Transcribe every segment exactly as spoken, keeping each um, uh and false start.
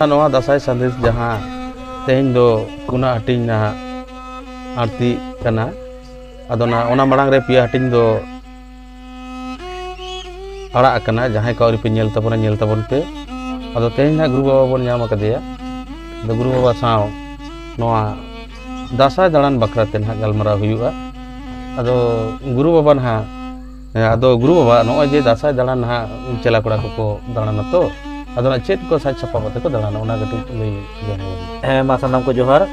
ᱱᱚᱣᱟ ᱫᱟᱸᱥᱟᱭ ᱥᱟᱸᱫᱮᱥ ᱡᱟᱦᱟᱸ ᱛᱮᱦᱮᱧ ᱫᱚ ᱯᱩᱱᱟ ᱦᱟᱹᱴᱤᱧ ᱱᱟᱦᱟᱜ ᱟᱬᱛᱤᱜ ᱠᱟᱱᱟ, ᱟᱫᱚ ᱱᱟ-, ᱚᱱᱟ ᱢᱟᱲᱟᱝ ᱨᱮ ᱯᱮᱭᱟ ᱦᱟᱹᱴᱤᱧ ᱫᱚ ᱟᱲᱟᱜ ᱟᱠᱟᱱᱟ᱾ ᱡᱟᱦᱟᱸᱭ ᱠᱚ ᱟᱹᱣᱨᱤ ᱯᱮ ᱧᱮᱞ ᱛᱟᱵᱚᱱᱟ, ᱧᱮᱞ ᱛᱟᱵᱚᱱ ᱯᱮ᱾ ᱟᱫᱚ ᱛᱮᱦᱮᱧ ᱱᱟᱦᱟᱜ ᱜᱩᱨᱩ ᱵᱟᱵᱟ ᱵᱚᱱ ᱧᱟᱢ ᱟᱠᱟᱫᱮᱭᱟ᱾ ᱟᱫᱚ ᱜᱩᱨᱩ ᱵᱟᱵᱟ ᱥᱟᱶ ᱱᱚᱣᱟ ᱫᱟᱸᱥᱟᱭ ᱫᱟᱬᱟᱱ ᱵᱟᱠᱷᱨᱟ ᱛᱮ ᱱᱟᱦᱟᱜ ᱜᱟᱞᱢᱟᱨᱟᱣ ᱦᱩᱭᱩᱜᱼᱟ᱾ ᱟᱫᱚ ᱜᱩᱨᱩ ᱵᱟᱵᱟ ᱱᱟᱦᱟᱜ, ᱦᱮᱸ, ᱟᱫᱚ ᱜᱩᱨᱩ ᱵᱟᱵᱟ, ᱱᱚᱜᱼᱚᱭ ᱡᱮ ᱫᱟᱸᱥᱟᱭ ᱫᱟᱬᱟᱱ ᱱᱟᱦᱟᱜ ᱪᱮᱞᱟ ᱠᱚᱲᱟ ᱠᱚᱠᱚ ᱫᱟᱬᱟᱱᱟ ᱛᱚ, ᱟᱫᱚ ᱱᱟᱦᱟᱜ ᱪᱮᱫ ᱠᱚ ᱥᱟᱡᱽ ᱥᱟᱯᱟᱵ ᱟᱛᱮ ᱠᱚ ᱫᱟᱬᱟᱱᱟ, ᱚᱱᱟ ᱠᱟᱹᱴᱤᱡ ᱞᱟᱹᱭ ᱟᱸᱡᱚᱢ ᱟᱵᱚᱱ ᱢᱮ᱾ ᱦᱮᱸ, ᱢᱟ ᱥᱟᱱᱟᱢ ᱠᱚ ᱡᱚᱦᱟᱨ᱾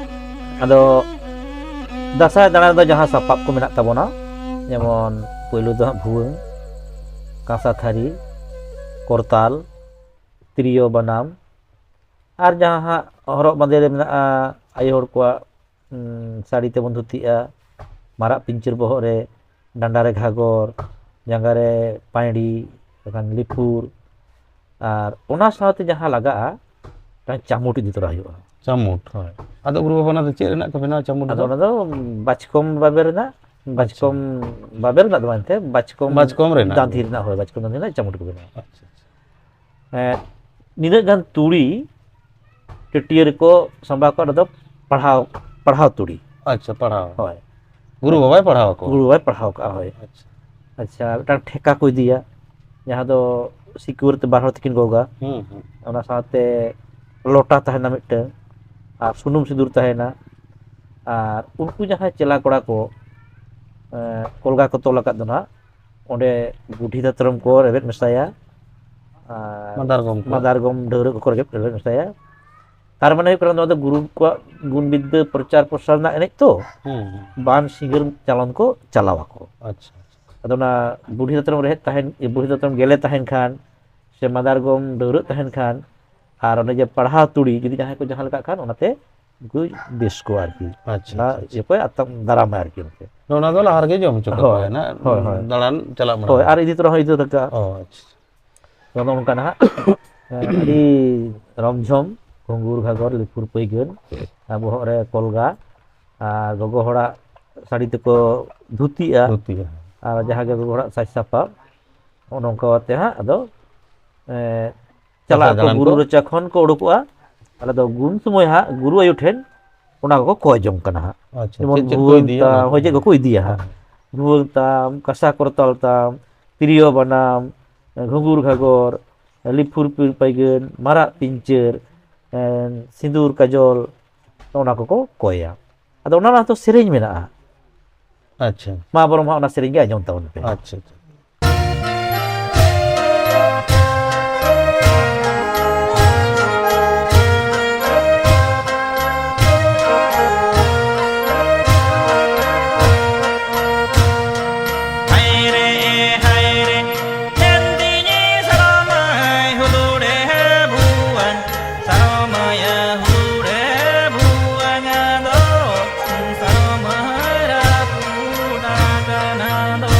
ᱟᱫᱚ ᱫᱟᱸᱥᱟᱭ ᱫᱟᱬᱟᱱ ᱨᱮᱫᱚ ᱡᱟᱦᱟᱸ ᱥᱟᱯᱟᱵ ᱠᱚ ᱢᱮᱱᱟᱜ ᱛᱟᱵᱚᱱᱟ, ᱡᱮᱢᱚᱱ ᱯᱳᱭᱞᱳ ᱫᱚ ᱦᱟᱸᱜ ᱵᱷᱩᱣᱟᱹᱝ, ᱠᱟᱸᱥᱟ ᱛᱷᱟᱹᱨᱤ, ᱠᱚᱨᱛᱟᱞ, ᱛᱤᱨᱭᱳ, ᱵᱟᱱᱟᱢ, ᱟᱨ ᱡᱟᱦᱟᱸ ᱦᱟᱸᱜ ᱦᱚᱨᱚᱜ ᱵᱟᱸᱫᱮ ᱨᱮ ᱢᱮᱱᱟᱜᱼᱟ, ᱟᱭᱳ ᱦᱚᱲ ᱠᱚᱣᱟᱜ, ᱩᱸ, ᱥᱟᱹᱲᱤ ᱛᱮᱵᱚᱱ ᱫᱷᱩᱛᱤᱜᱼᱟ, ᱢᱟᱨᱟᱜ ᱯᱤᱧᱪᱟᱹᱨ ᱵᱚᱦᱚᱜ ᱨᱮ, ᱰᱟᱸᱰᱟ ᱨᱮ ᱜᱷᱟᱜᱚᱨ, ᱡᱟᱸᱜᱟ ᱨᱮ ᱯᱟᱹᱭᱲᱤ, ᱵᱟᱠᱷᱟᱱ ᱞᱤᱯᱷᱩᱨ, ᱟᱨ ᱚᱱᱟ ᱥᱟᱶᱛᱮ ᱡᱟᱦᱟᱸ ᱞᱟᱜᱟᱜᱼᱟ, ᱢᱤᱫᱴᱟᱝ ᱪᱟᱢᱩᱴ ᱤᱫᱤ ᱛᱚᱨᱟ ᱦᱩᱭᱩᱜᱼᱟ᱾ ᱪᱟᱢᱩᱴ᱾ ᱦᱳᱭ᱾ ᱟᱫᱚ ᱜᱩᱨᱩ ᱵᱟᱵᱟ, ᱚᱱᱟ ᱫᱚ ᱪᱮᱫ ᱨᱮᱱᱟᱜ ᱠᱚ ᱵᱮᱱᱟᱣᱟ ᱪᱟᱢᱩᱴ ᱟᱫᱚ ᱫᱚ? ᱚᱱᱟ ᱫᱚ ᱵᱟᱪᱠᱚᱢ ᱵᱟᱵᱮᱨ ᱨᱮᱱᱟᱜ, ᱟᱪᱪᱷᱟ᱾ ᱵᱟᱪᱠᱚᱢ ᱵᱟᱵᱮᱨ ᱨᱮᱱᱟᱜ ᱫᱚ ᱵᱟᱝ ᱮᱱᱛᱮ, ᱵᱟᱪᱠᱚᱢ ᱵᱟᱪᱠᱚᱢ ᱨᱮᱱᱟᱜ᱾ ᱫᱟᱸᱫᱷᱤ ᱨᱮᱱᱟᱜ, ᱦᱳᱭ, ᱵᱟᱪᱠᱚᱢ ᱫᱟᱸᱫᱷᱤ ᱨᱮᱱᱟᱜ ᱪᱟᱢᱩᱴ ᱠᱚ ᱵᱮᱱᱟᱣᱟ᱾ ᱟᱪᱪᱷᱟ, ᱟᱪᱪᱷᱟ᱾ ᱮᱸ, ᱱᱤᱱᱟᱹᱜ ᱜᱟᱱ ᱛᱩᱲᱤ ᱴᱟᱹᱴᱭᱟᱹ ᱨᱮᱠᱚ ᱥᱟᱸᱵᱟᱣ ᱠᱚᱣᱟ, ᱚᱱᱟ ᱫᱚ ᱯᱟᱲᱦᱟᱣ, ᱯᱟᱲᱦᱟᱣ ᱛᱩᱲᱤ᱾ ᱟᱪᱪᱷᱟ, ᱯᱟᱲᱦᱟᱣ᱾ ᱦᱳᱭ᱾ ᱜᱩᱨᱩ ᱵᱟᱵᱟᱭ ᱯᱟᱲᱦᱟᱣ ᱠᱚᱣᱟ? ᱜᱩᱨᱩ ᱵᱟᱵᱟᱭ ᱯᱟᱲᱦᱟᱣ ᱠᱟᱜᱼᱟ, ᱦᱳᱭ᱾ ᱟᱪᱪᱷᱟ᱾ ᱟᱪᱪᱷᱟ, ᱢᱤᱫᱴᱟᱝ ᱴᱷᱮᱠᱟ ᱠᱚ ᱤᱫᱤᱭᱟ, ᱡᱟᱦᱟᱸ ᱫᱚ ᱥᱤᱠᱩᱣᱟᱹᱨ ᱛᱮ ᱵᱟᱨ ᱦᱚᱲ ᱛᱮᱠᱤᱱ ᱜᱚᱜᱟ᱾ ᱦᱩᱸ, ᱦᱩᱸ᱾ ᱚᱱᱟ ᱥᱟᱶᱛᱮ ᱞᱚᱴᱟ ᱛᱟᱦᱮᱱᱟ ᱢᱤᱫᱴᱟᱝ, ᱟᱨ ᱥᱩᱱᱩᱢ ᱥᱤᱸᱫᱩᱨ ᱛᱟᱦᱮᱱᱟ᱾ ᱟᱨ ᱩᱱᱠᱩ ᱡᱟᱦᱟᱸᱭ ᱪᱮᱞᱟ ᱠᱚᱲᱟ ᱠᱚ, ᱮᱸ, ᱠᱚᱞᱜᱟ ᱠᱚ ᱛᱚᱞ ᱟᱠᱟᱫ ᱫᱚ ᱱᱟᱦᱟᱜ, ᱚᱸᱰᱮ ᱵᱩᱰᱷᱤ ᱫᱟᱛᱨᱚᱢ ᱠᱚ ᱨᱮᱵᱮᱫ ᱢᱮᱥᱟᱭᱟ, ᱟᱨ ᱢᱟᱫᱟᱨᱜᱚᱢ ᱠᱚ᱾ ᱢᱟᱫᱟᱨᱜᱚᱢ ᱰᱟᱹᱣᱨᱟᱹᱜ ᱠᱚᱠᱚ ᱨᱮᱵᱮᱫ, ᱨᱮᱵᱮᱫ ᱢᱮᱥᱟᱭᱟ᱾ ᱛᱟᱨ ᱢᱟᱱᱮ ᱦᱩᱭᱩᱜ ᱠᱟᱱᱟ, ᱱᱚᱣᱟ ᱫᱚ ᱜᱩᱨᱩ ᱠᱚᱣᱟᱜ ᱜᱩᱱ ᱵᱤᱫᱽᱫᱟᱹ ᱯᱨᱚᱪᱟᱨ ᱯᱨᱚᱥᱟᱨ ᱨᱮᱱᱟᱜ ᱮᱱᱮᱡ ᱛᱚ᱾ ᱦᱩᱸ, ᱦᱩᱸ᱾ ᱵᱟᱱ ᱥᱤᱸᱜᱟᱹᱨ ᱪᱟᱞᱚᱱ ᱠᱚ ᱪᱟᱞᱟᱣ ᱟᱠᱚ᱾ ᱟᱪᱪᱷᱟ, ᱟᱪᱪᱷᱟ᱾ ᱟᱫᱚ ᱚᱱᱟ ᱵᱩᱰᱷᱤ ᱫᱟᱛᱨᱚᱢ ᱨᱮᱦᱮᱫ ᱛᱟᱦᱮᱱ, ᱵᱩᱰᱷᱤ ᱫᱟᱛᱨᱚᱢ ᱜᱮᱞᱮ ᱛᱟᱦᱮᱱ ᱠᱷᱟᱱ, ᱥᱮ ᱢᱟᱫᱟᱨᱜᱚᱢ ᱰᱟᱹᱣᱨᱟᱹᱜ ᱛᱟᱦᱮᱱ ᱠᱷᱟᱱ, ᱟᱨ ᱚᱱᱮ ᱡᱮ ᱯᱟᱲᱦᱟᱣ ᱛᱩᱲᱤ ᱡᱩᱫᱤ ᱡᱟᱦᱟᱸᱭ ᱠᱚ ᱡᱟᱦᱟᱸ ᱞᱮᱠᱟᱜ ᱠᱷᱟᱱ, ᱚᱱᱟᱛᱮ ᱩᱱᱠᱩ ᱵᱮᱥ ᱠᱚᱣᱟ ᱟᱨᱠᱤ᱾ ᱟᱪᱪᱷᱟ, ᱚᱱᱟ ᱟᱪᱪᱷᱟ, ᱟᱪᱪᱷᱟ᱾ ᱤᱭᱟᱹ ᱠᱚᱭ ᱟᱛᱟᱝ ᱫᱟᱨᱟᱢᱟ ᱟᱨᱠᱤ ᱚᱱᱛᱮ᱾ ᱱᱚᱜᱼᱚ ᱱᱚᱣᱟ ᱫᱚ ᱞᱟᱦᱟ ᱨᱮᱜᱮ ᱡᱚᱢ ᱦᱚᱪᱚ ᱠᱟᱠᱚ ᱦᱳᱭ, ᱦᱩᱭᱩᱜᱼᱟ ᱱᱟᱜ, ᱦᱳᱭ, ᱦᱳᱭ᱾ ᱫᱟᱬᱟᱱ ᱪᱟᱞᱟᱜ ᱢᱟᱲᱟᱝ ᱦᱳᱭ, ᱨᱮ᱾ ᱟᱨ ᱤᱫᱤ ᱛᱚᱨᱟ ᱦᱚᱸ ᱤᱫᱤ ᱛᱚᱨᱟ ᱠᱟᱜᱼᱟ᱾ ᱚ, ᱟᱪᱪᱷᱟ᱾ ᱛᱚ, ᱱᱚᱜᱼᱚ ᱱᱚᱝᱠᱟ ᱱᱟᱦᱟᱜ, ᱟᱹᱰᱤ ᱨᱚᱢᱡᱷᱚᱢ, ᱜᱷᱩᱸᱜᱩᱨ ᱜᱷᱟᱜᱚᱨ, ᱞᱤᱯᱷᱩᱨ ᱯᱟᱹᱭᱜᱟᱹᱱ, ᱟᱨ ᱵᱚᱦᱚᱜ ᱨᱮ ᱠᱚᱞᱜᱟ, ᱟᱨ ᱜᱚᱜᱚ ᱦᱚᱲᱟᱜ ᱥᱟᱹᱲᱤ ᱛᱮᱠᱚ ᱫᱷᱩᱛᱤᱜᱼᱟ᱾ ᱫᱷᱩᱛᱤᱜᱼᱟ᱾ ᱟᱨ ᱡᱟᱦᱟᱸ ᱜᱮ ᱜᱚᱜᱚ ᱦᱚᱲᱟᱜ ᱥᱟᱡᱽ ᱥᱟᱯᱟᱵ, ᱱᱚᱜᱼᱚ ᱱᱚᱝᱠᱟ ᱠᱟᱛᱮ ᱦᱟᱸᱜ ᱟᱫᱚ, ᱮᱸ, ᱪᱟᱞᱟᱜ ᱫᱟᱸᱥᱟᱭ ᱟᱠᱚ, ᱫᱟᱬᱟᱱ ᱵᱩᱨᱩ ᱠᱚ᱾ ᱨᱟᱪᱟ ᱠᱷᱚᱱ ᱠᱚ ᱩᱰᱩᱠᱚᱜᱼᱟ᱾ ᱟᱞᱮ ᱫᱚ ᱩᱱ ᱥᱚᱢᱚᱭ ᱦᱟᱸᱜ ᱜᱩᱨᱩ ᱟᱭᱳ ᱴᱷᱮᱱ ᱚᱱᱟ ᱠᱚᱠᱚ ᱠᱚᱭ ᱡᱚᱝ ᱠᱟᱱᱟ ᱦᱟᱸᱜ᱾ ᱟᱪᱪᱷᱟ, ᱡᱮᱢᱚᱱ ᱪᱮᱫ ᱪᱮᱫ ᱠᱚ ᱵᱷᱩᱣᱟᱹᱝ ᱤᱫᱤᱭᱟ ᱛᱟᱢ, ᱚᱱᱟ ᱦᱳᱭ, ᱪᱮᱫ ᱠᱚ? ᱠᱚᱠᱚ ᱤᱫᱤᱭᱟ ᱦᱟᱸᱜ᱾ ᱦᱮᱸ᱾ ᱵᱷᱩᱣᱟᱹᱝ ᱛᱟᱢ, ᱠᱟᱸᱥᱟ ᱠᱚᱨᱛᱟᱞ ᱛᱟᱢ, ᱛᱤᱨᱭᱳ ᱵᱟᱱᱟᱢ, ᱜᱷᱩᱸᱜᱩᱨ ᱜᱷᱟᱸᱜᱚᱨ, ᱞᱤᱯᱷᱩᱨ ᱯᱤᱨ ᱯᱟᱭᱜᱟᱹᱱ, ᱢᱟᱨᱟᱜ ᱯᱤᱧᱪᱟᱹᱨ, ᱮᱸ, ᱥᱤᱸᱫᱩᱨ ᱠᱟᱡᱚᱞ, ᱚᱱᱟ ᱠᱚᱠᱚ ᱠᱚᱭᱟ᱾ ᱟᱫᱚ ᱚᱱᱟ ᱨᱮᱱᱟᱜ ᱛᱚ ᱥᱮᱨᱮᱧ ᱢᱮᱱᱟᱜᱼᱟ᱾ ᱟᱪᱪᱷᱟ᱾ ᱢᱟ ᱵᱚᱨᱚᱝ ᱦᱟᱸᱜ ᱚᱱᱟ ᱥᱮᱨᱮᱧ ᱜᱮ ᱟᱸᱡᱚᱢ ᱛᱟᱵᱚᱱ ᱯᱮ᱾ ᱟᱪᱪᱷᱟ, ᱟᱪᱪᱷᱟ᱾ ᱦᱟᱭ ᱨᱮ, ᱦᱟᱭ ᱨᱮ, ᱢᱮᱱᱫᱤᱧ ᱥᱟᱨᱚᱢᱟᱭ ᱦᱩᱫᱩᱲᱮ ᱵᱷᱩᱣᱟᱹᱝ, ᱥᱟᱨᱚᱢᱟᱭᱟ ᱦᱩᱫᱩᱲᱮ ᱵᱷᱩᱣᱟᱹᱝ ᱫᱚ, ᱥᱟᱨᱚᱢᱟᱭ ᱨᱟᱹᱯᱩᱫ ᱟᱠᱟᱱᱟ ᱫᱚ᱾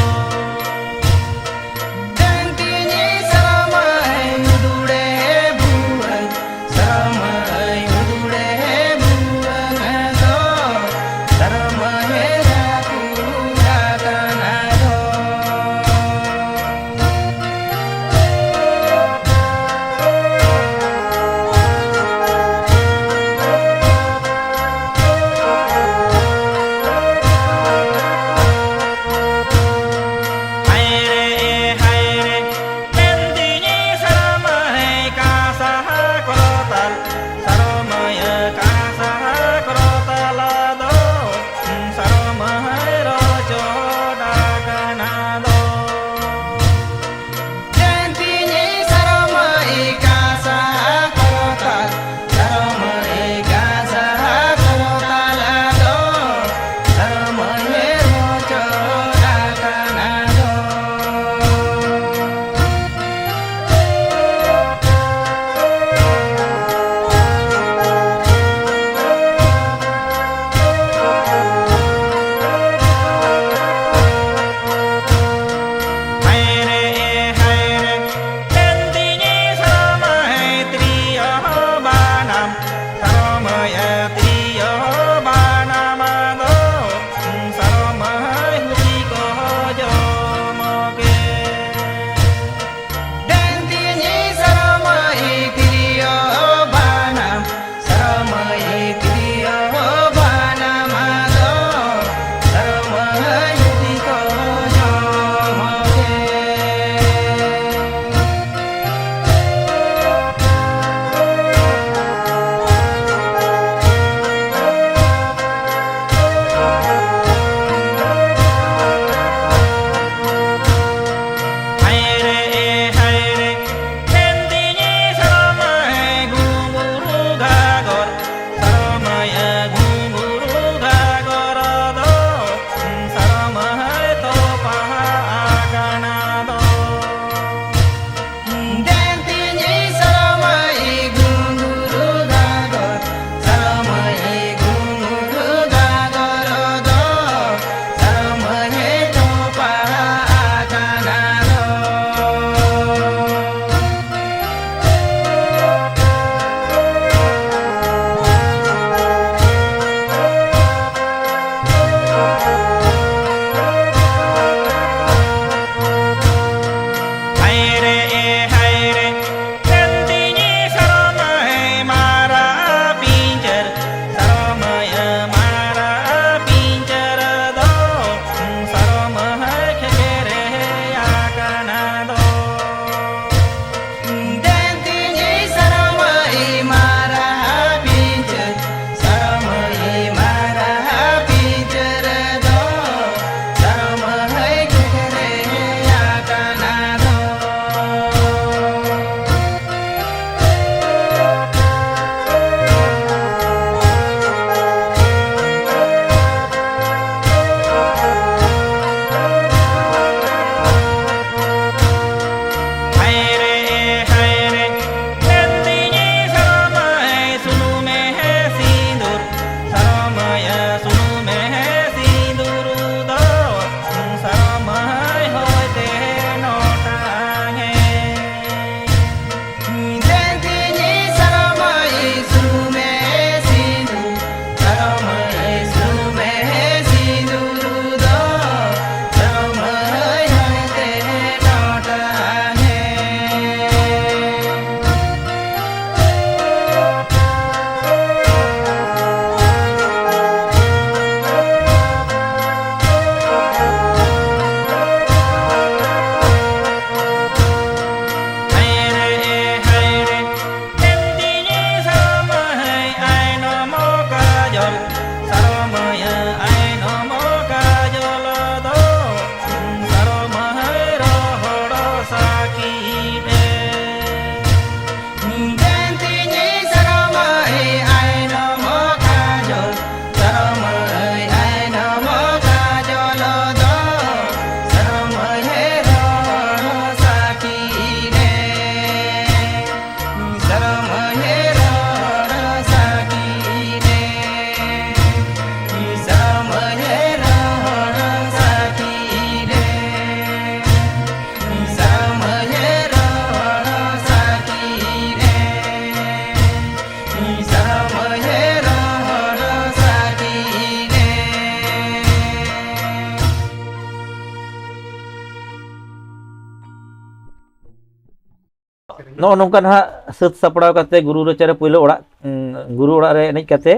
ᱱᱚᱜᱼᱚ ᱱᱚᱝᱠᱟ ᱱᱟᱦᱟᱜ ᱥᱟᱹᱛ ᱥᱟᱯᱲᱟᱣ ᱠᱟᱛᱮ ᱜᱩᱨᱩ ᱨᱟᱪᱟᱨᱮ ᱯᱳᱭᱞᱳ ᱚᱲᱟᱜ, ᱩᱸ, ᱜᱩᱨᱩ ᱚᱲᱟᱜ ᱨᱮ ᱮᱱᱮᱡ ᱠᱟᱛᱮ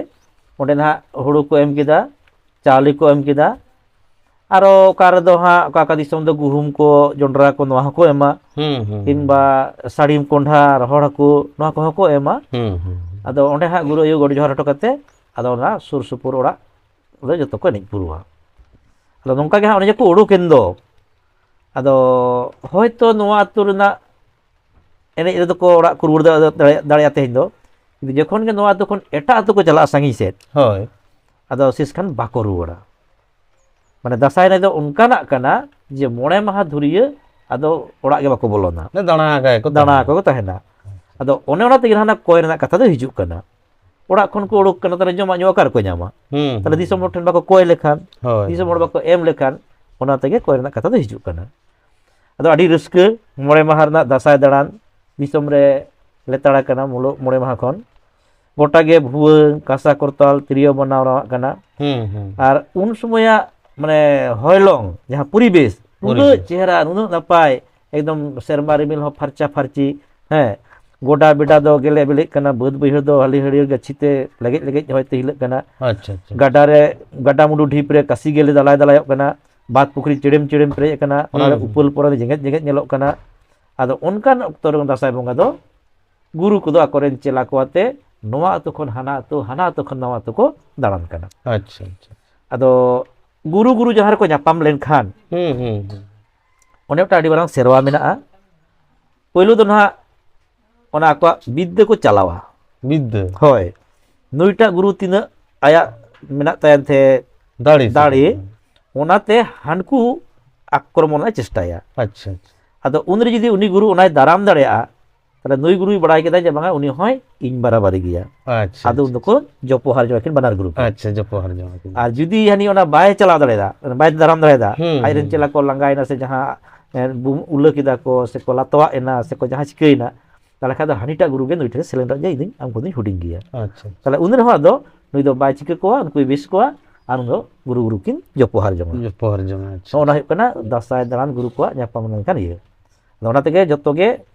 ᱚᱸᱰᱮ ᱱᱟᱦᱟᱜ ᱦᱩᱲᱩ ᱠᱚ ᱮᱢ ᱠᱮᱫᱟ, ᱪᱟᱣᱞᱮ ᱠᱚ ᱮᱢ ᱠᱮᱫᱟ, ᱟᱨᱚ ᱚᱠᱟ ᱨᱮᱫᱚ ᱦᱟᱸᱜ ᱚᱠᱟ ᱚᱠᱟ ᱫᱤᱥᱚᱢ ᱫᱚ ᱜᱩᱦᱩᱢ ᱠᱚ, ᱡᱚᱱᱰᱨᱟ ᱠᱚ, ᱱᱚᱣᱟ ᱦᱚᱸᱠᱚ ᱮᱢᱟ, ᱦᱩᱸ, ᱦᱩᱸ, ᱦᱩᱸ᱾ ᱠᱤᱝᱵᱟ ᱥᱟᱹᱲᱤᱢ, ᱠᱚᱸᱰᱷᱟ, ᱨᱚᱦᱚᱲ ᱦᱟᱹᱠᱩ, ᱱᱚᱣᱟ ᱠᱚᱦᱚᱸ ᱠᱚ ᱮᱢᱟ᱾ ᱦᱩᱸ, ᱦᱩᱸ, ᱦᱩᱸ᱾ ᱟᱫᱚ ᱚᱸᱰᱮ ᱦᱟᱸᱜ ᱜᱩᱨᱩ ᱟᱭᱳ ᱜᱚᱰ ᱡᱚᱦᱟᱨ ᱦᱚᱴᱚ ᱠᱟᱛᱮ ᱟᱫᱚ ᱚᱱᱟ ᱥᱩᱨ ᱥᱩᱯᱩᱨ ᱚᱲᱟᱜ ᱫᱚ ᱡᱚᱛᱚ ᱠᱚ ᱮᱱᱮᱡ ᱯᱩᱨᱟᱹᱣᱟ᱾ ᱟᱫᱚ ᱱᱚᱝᱠᱟ ᱜᱮ ᱦᱟᱸᱜ ᱚᱱᱮ ᱡᱮ ᱠᱚ ᱩᱰᱩᱠᱮᱱ ᱫᱚ, ᱟᱫᱚ ᱦᱚᱭᱛᱚ ᱱᱚᱣᱟ ᱟᱹᱛᱩ ᱨᱮᱱᱟᱜ ᱮᱱᱮᱡ ᱨᱮᱫᱚ ᱠᱚ ᱚᱲᱟᱜ ᱠᱚ ᱨᱩᱣᱟᱹᱲ ᱫᱟᱲᱮᱭᱟᱜᱼᱟ, ᱫᱟᱲᱮᱭᱟᱜᱼᱟ ᱛᱮᱦᱮᱧ ᱫᱚ᱾ ᱠᱤᱱᱛᱩ ᱡᱚᱠᱷᱚᱱ ᱜᱮ ᱱᱚᱣᱟ ᱟᱹᱛᱩ ᱠᱷᱚᱱ ᱮᱴᱟᱜ ᱟᱹᱛᱩ ᱠᱚ ᱪᱟᱞᱟᱜᱼᱟ ᱥᱟᱺᱜᱤᱧ ᱥᱮᱫ, ᱦᱳᱭ᱾ ᱟᱫᱚ ᱥᱮᱥ ᱠᱷᱟᱱ ᱵᱟᱠᱚ ᱨᱩᱣᱟᱹᱲᱟ᱾ ᱢᱟᱱᱮ ᱫᱟᱸᱥᱟᱭ ᱮᱱᱮᱡ ᱫᱚ ᱚᱱᱠᱟᱱᱟᱜ ᱠᱟᱱᱟ ᱡᱮ ᱢᱚᱬᱮ ᱢᱟᱦᱟ ᱫᱷᱩᱨᱤᱭᱟᱹ ᱟᱫᱚ ᱚᱲᱟᱜ ᱜᱮ ᱵᱟᱠᱚ ᱵᱚᱞᱚᱱᱟ᱾ ᱫᱟᱬᱟ ᱟᱠᱟᱭ ᱠᱚ ᱫᱟᱬᱟ ᱛᱟᱦᱮᱱᱟ᱾ ᱟᱠᱚ ᱠᱚ ᱛᱟᱦᱮᱱᱟ᱾ ᱟᱫᱚ ᱚᱱᱮ ᱚᱱᱟ ᱛᱮᱜᱮ ᱦᱟᱱᱟ ᱠᱚᱭ ᱨᱮᱱᱟᱜ ᱠᱟᱛᱷᱟ ᱫᱚ ᱦᱤᱡᱩᱜ ᱠᱟᱱᱟ᱾ ᱚᱲᱟᱜ ᱠᱷᱚᱱ ᱠᱚ ᱩᱰᱩᱠ ᱠᱟᱱᱟ, ᱛᱟᱦᱞᱮ ᱡᱚᱢᱟᱜ ᱧᱩᱣᱟᱜ ᱚᱠᱟ ᱨᱮᱠᱚ ᱧᱟᱢᱟ? ᱦᱩᱸ, ᱛᱟᱦᱞᱮ ᱦᱩᱸ, ᱫᱤᱥᱚᱢ ᱦᱚᱲ ᱦᱩᱸ᱾ ᱴᱷᱮᱱ ᱵᱟᱠᱚ ᱠᱚᱭ ᱞᱮᱠᱷᱟᱱ, ᱦᱳᱭ, ᱫᱤᱥᱚᱢ ᱦᱚᱲ ᱦᱳᱭ᱾ ᱵᱟᱠᱚ ᱮᱢ ᱞᱮᱠᱷᱟᱱ, ᱚᱱᱟ ᱛᱮᱜᱮ ᱠᱚᱭ ᱨᱮᱱᱟᱜ ᱠᱟᱛᱷᱟ ᱫᱚ ᱦᱤᱡᱩᱜ ᱠᱟᱱᱟ᱾ ᱟᱫᱚ ᱟᱹᱰᱤ ᱨᱟᱹᱥᱠᱟᱹ, ᱢᱚᱬᱮ ᱢᱟᱦᱟ ᱨᱮᱱᱟᱜ ᱫᱟᱸᱥᱟᱭ ᱫᱟᱬᱟᱱ, ᱫᱤᱥᱚᱢ ᱨᱮ ᱞᱮᱛᱟᱲ ᱟᱠᱟᱱᱟ ᱢᱩᱞᱩᱜ ᱢᱚᱬᱮ ᱢᱟᱦᱟ ᱠᱷᱚᱱ᱾ ᱜᱚᱴᱟ ᱜᱮ ᱵᱷᱩᱣᱟᱹᱝ, ᱠᱟᱸᱥᱟ ᱠᱚᱨᱛᱟᱞ, ᱛᱤᱨᱭᱳ ᱵᱟᱱᱟᱢ ᱨᱟᱣᱟᱜ ᱠᱟᱱᱟ᱾ ᱦᱩᱸ, ᱦᱩᱸ᱾ ᱟᱨ ᱩᱱ ᱥᱚᱢᱚᱭᱟᱜ ᱢᱟᱱᱮ ᱦᱚᱭᱞᱚᱝ, ᱡᱟᱦᱟᱸ ᱯᱚᱨᱤᱵᱮᱥ, ᱱᱩᱱᱟᱹᱜ ᱯᱚᱨᱤᱵᱮᱥ᱾ ᱪᱮᱦᱨᱟ, ᱱᱩᱱᱟᱹᱜ ᱱᱟᱯᱟᱭ, ᱮᱠᱫᱚᱢ ᱥᱮᱨᱢᱟ ᱨᱤᱢᱤᱞ ᱦᱚᱸ ᱯᱷᱟᱨᱪᱟ ᱯᱷᱟᱨᱪᱤ, ᱦᱮᱸ, ᱜᱚᱰᱟ ᱵᱮᱰᱟ ᱫᱚ ᱜᱮᱞᱮ ᱵᱤᱞᱤᱜ ᱠᱟᱱᱟ, ᱵᱟᱹᱫᱽ ᱵᱟᱹᱭᱦᱟᱹᱲ ᱫᱚ ᱦᱟᱹᱞᱤ ᱦᱟᱹᱨᱭᱟᱹᱲ ᱜᱟᱹᱪᱷᱤ ᱛᱮ ᱞᱮᱜᱮᱡ ᱞᱮᱜᱮᱡ ᱦᱚᱭ ᱛᱮ ᱦᱤᱞᱟᱹᱜ ᱠᱟᱱᱟ᱾ ᱟᱪᱪᱷᱟ, ᱟᱪᱪᱷᱟ᱾ ᱜᱟᱰᱟ ᱨᱮ, ᱜᱟᱰᱟ ᱢᱩᱰᱩ ᱰᱷᱤᱯ ᱨᱮ ᱠᱟᱹᱥᱤ ᱜᱮᱞᱮ ᱫᱟᱞᱟᱭ ᱫᱟᱞᱟᱭᱚᱜ ᱠᱟᱱᱟ, ᱵᱟᱸᱫᱽ ᱯᱩᱠᱷᱨᱤ ᱪᱮᱲᱮᱢ ᱪᱮᱲᱮᱢ ᱯᱮᱨᱮᱡ ᱟᱠᱟᱱᱟ, ᱚᱱᱟ ᱨᱮ ᱦᱩᱸ, ᱦᱩᱸ᱾ ᱩᱯᱟᱹᱞ ᱯᱚᱨᱟ ᱡᱮᱜᱮᱫ ᱡᱮᱜᱮᱫ ᱧᱮᱞᱚᱜ ᱠᱟᱱᱟ᱾ ᱟᱫᱚ ᱚᱱᱠᱟᱱ ᱚᱠᱛᱚ ᱨᱮ ᱫᱟᱸᱥᱟᱭ ᱵᱚᱸᱜᱟ ᱫᱚ ᱜᱩᱨᱩ ᱠᱚᱫᱚ ᱟᱠᱚᱨᱮᱱ ᱪᱮᱞᱟ ᱠᱚ ᱟᱛᱮ ᱱᱚᱣᱟ ᱟᱹᱛᱩ ᱠᱷᱚᱱ ᱦᱟᱱᱟ ᱟᱹᱛᱩ, ᱦᱟᱱᱟ ᱟᱹᱛᱩ ᱠᱷᱚᱱ ᱱᱚᱣᱟ ᱟᱹᱛᱩ ᱠᱚ ᱫᱟᱬᱟᱱ ᱠᱟᱱᱟ᱾ ᱟᱪᱪᱷᱟ, ᱟᱪᱪᱷᱟ᱾ ᱟᱫᱚ ᱜᱩᱨᱩ ᱜᱩᱨᱩ ᱡᱟᱦᱟᱸ ᱨᱮᱠᱚ ᱧᱟᱯᱟᱢ ᱞᱮᱱᱠᱷᱟᱱ, ᱦᱩᱸ, ᱦᱩᱸ, ᱦᱩᱸ᱾ ᱚᱱᱮ ᱢᱤᱫᱴᱟᱝ ᱟᱹᱰᱤ ᱢᱟᱨᱟᱝ ᱥᱮᱨᱣᱟ ᱢᱮᱱᱟᱜᱼᱟ᱾ ᱯᱳᱭᱞᱳ ᱫᱚ ᱱᱟᱦᱟᱜ ᱚᱱᱟ ᱟᱠᱚᱣᱟᱜ ᱵᱤᱫᱽᱫᱟᱹ ᱠᱚ ᱪᱟᱞᱟᱣᱟ᱾ ᱵᱤᱫᱽᱫᱟᱹ? ᱦᱳᱭ᱾ ᱱᱩᱭᱴᱟᱜ ᱜᱩᱨᱩ ᱛᱤᱱᱟᱹᱜ ᱟᱭᱟᱜ ᱢᱮᱱᱟᱜ ᱛᱟᱭᱟ ᱮᱱᱛᱮ ᱫᱟᱲᱮ ᱥᱮ ᱫᱟᱲᱮ, ᱪᱮᱫ? ᱚᱱᱟᱛᱮ ᱦᱟᱱᱠᱩ ᱟᱠᱨᱚᱢᱚᱱ ᱮ ᱪᱮᱥᱴᱟᱭᱟ᱾ ᱟᱪᱪᱷᱟ, ᱟᱪᱪᱷᱟ᱾ ᱟᱫᱚ ᱩᱱᱨᱮ ᱡᱩᱫᱤ ᱩᱱᱤ ᱜᱩᱨᱩ ᱚᱱᱟᱭ ᱫᱟᱨᱟᱢ ᱫᱟᱲᱮᱭᱟᱜᱼᱟ, ᱛᱟᱦᱞᱮ ᱱᱩᱭ ᱜᱩᱨᱩᱭ ᱵᱟᱲᱟᱭ ᱠᱮᱫᱟ ᱡᱮ ᱵᱟᱝᱟ, ᱩᱱᱤ ᱦᱚᱸᱭ ᱤᱧ ᱵᱟᱨᱟᱵᱟᱨᱤ ᱜᱮᱭᱟ᱾ ᱟᱪᱪᱷᱟ, ᱟᱫᱚ ᱩᱱ ᱟᱪᱪᱷᱟ, ᱫᱚᱠᱚ ᱟᱪᱪᱷᱟ᱾ ᱡᱚᱯᱚᱦᱟᱨ ᱡᱚᱝᱟ ᱠᱤᱱ ᱵᱟᱱᱟᱨ ᱜᱩᱨᱩ ᱠᱤᱱ᱾ ᱟᱪᱪᱷᱟ, ᱡᱚᱯᱚᱦᱟᱨ ᱡᱚᱝᱟ ᱠᱤᱱ᱾ ᱟᱨ ᱡᱩᱫᱤ ᱦᱟᱹᱱᱤ ᱚᱱᱟ ᱵᱟᱭ ᱪᱟᱞᱟᱣ ᱫᱟᱲᱮᱭᱟᱫᱟ, ᱵᱟᱭ ᱫᱟᱨᱟᱢ ᱫᱟᱲᱮᱭᱟᱫᱟ, ᱦᱩᱸ, ᱟᱡᱨᱮᱱ ᱦᱩᱸ᱾ ᱪᱮᱞᱟ ᱠᱚ ᱞᱟᱸᱜᱟᱭᱮᱱᱟ ᱥᱮ ᱡᱟᱦᱟᱸ, ᱮ, ᱵᱩ-, ᱩᱞᱟᱹ ᱠᱮᱫᱟ ᱠᱚ ᱥᱮ ᱠᱚ ᱞᱟᱛᱣᱟᱜ ᱮᱱᱟ ᱥᱮ ᱠᱚ ᱡᱟᱦᱟᱸ ᱪᱤᱠᱟᱹᱭᱮᱱᱟ, ᱛᱟᱦᱞᱮ ᱠᱷᱟᱱ ᱫᱚ ᱦᱟᱹᱱᱤᱴᱟᱜ ᱜᱩᱨᱩ ᱜᱮ ᱱᱩᱭ ᱴᱷᱮᱱ ᱥᱮᱞᱮᱫᱚᱜ ᱡᱮ ᱤᱧ ᱟᱢ ᱠᱷᱚᱱ ᱫᱚᱧ ᱦᱩᱰᱤᱧ ᱜᱮᱭᱟ᱾ ᱟᱪᱪᱷᱟ᱾ ᱛᱟᱦᱞᱮ ᱩᱱ ᱨᱮᱦᱚᱸ ᱟᱫᱚ ᱱᱩᱭ ᱫᱚ ᱵᱟᱭ ᱪᱤᱠᱟᱹ ᱠᱚᱣᱟ, ᱩᱱᱠᱩᱭ ᱵᱮᱥ ᱠᱚᱣᱟ, ᱟᱨ ᱩᱱ ᱫᱚ ᱜᱩᱨᱩ ᱜᱩᱨᱩ ᱠᱤᱱ ᱡᱚᱯᱚᱦᱟᱨ ᱡᱚᱝᱟ᱾ ᱡᱚᱯᱚᱦᱟᱨ ᱡᱚᱝᱟ, ᱟᱪᱪᱷᱟ᱾ ᱱᱚᱜᱼᱚ ᱱᱟ ᱦᱩᱭᱩᱜ ᱠᱟᱱᱟ ᱫᱟᱸᱥᱟᱭ ᱫᱟᱬᱟᱱ ᱜᱩᱨᱩ ᱠᱚᱣᱟᱜ ᱧᱟᱯᱟᱢ ᱞᱮᱱᱠᱷᱟᱱ ᱤᱭᱟᱹ᱾ ᱟᱫᱚ ᱚᱱᱟ ᱛᱮᱜᱮ ᱡᱚᱛᱚ ᱜᱮ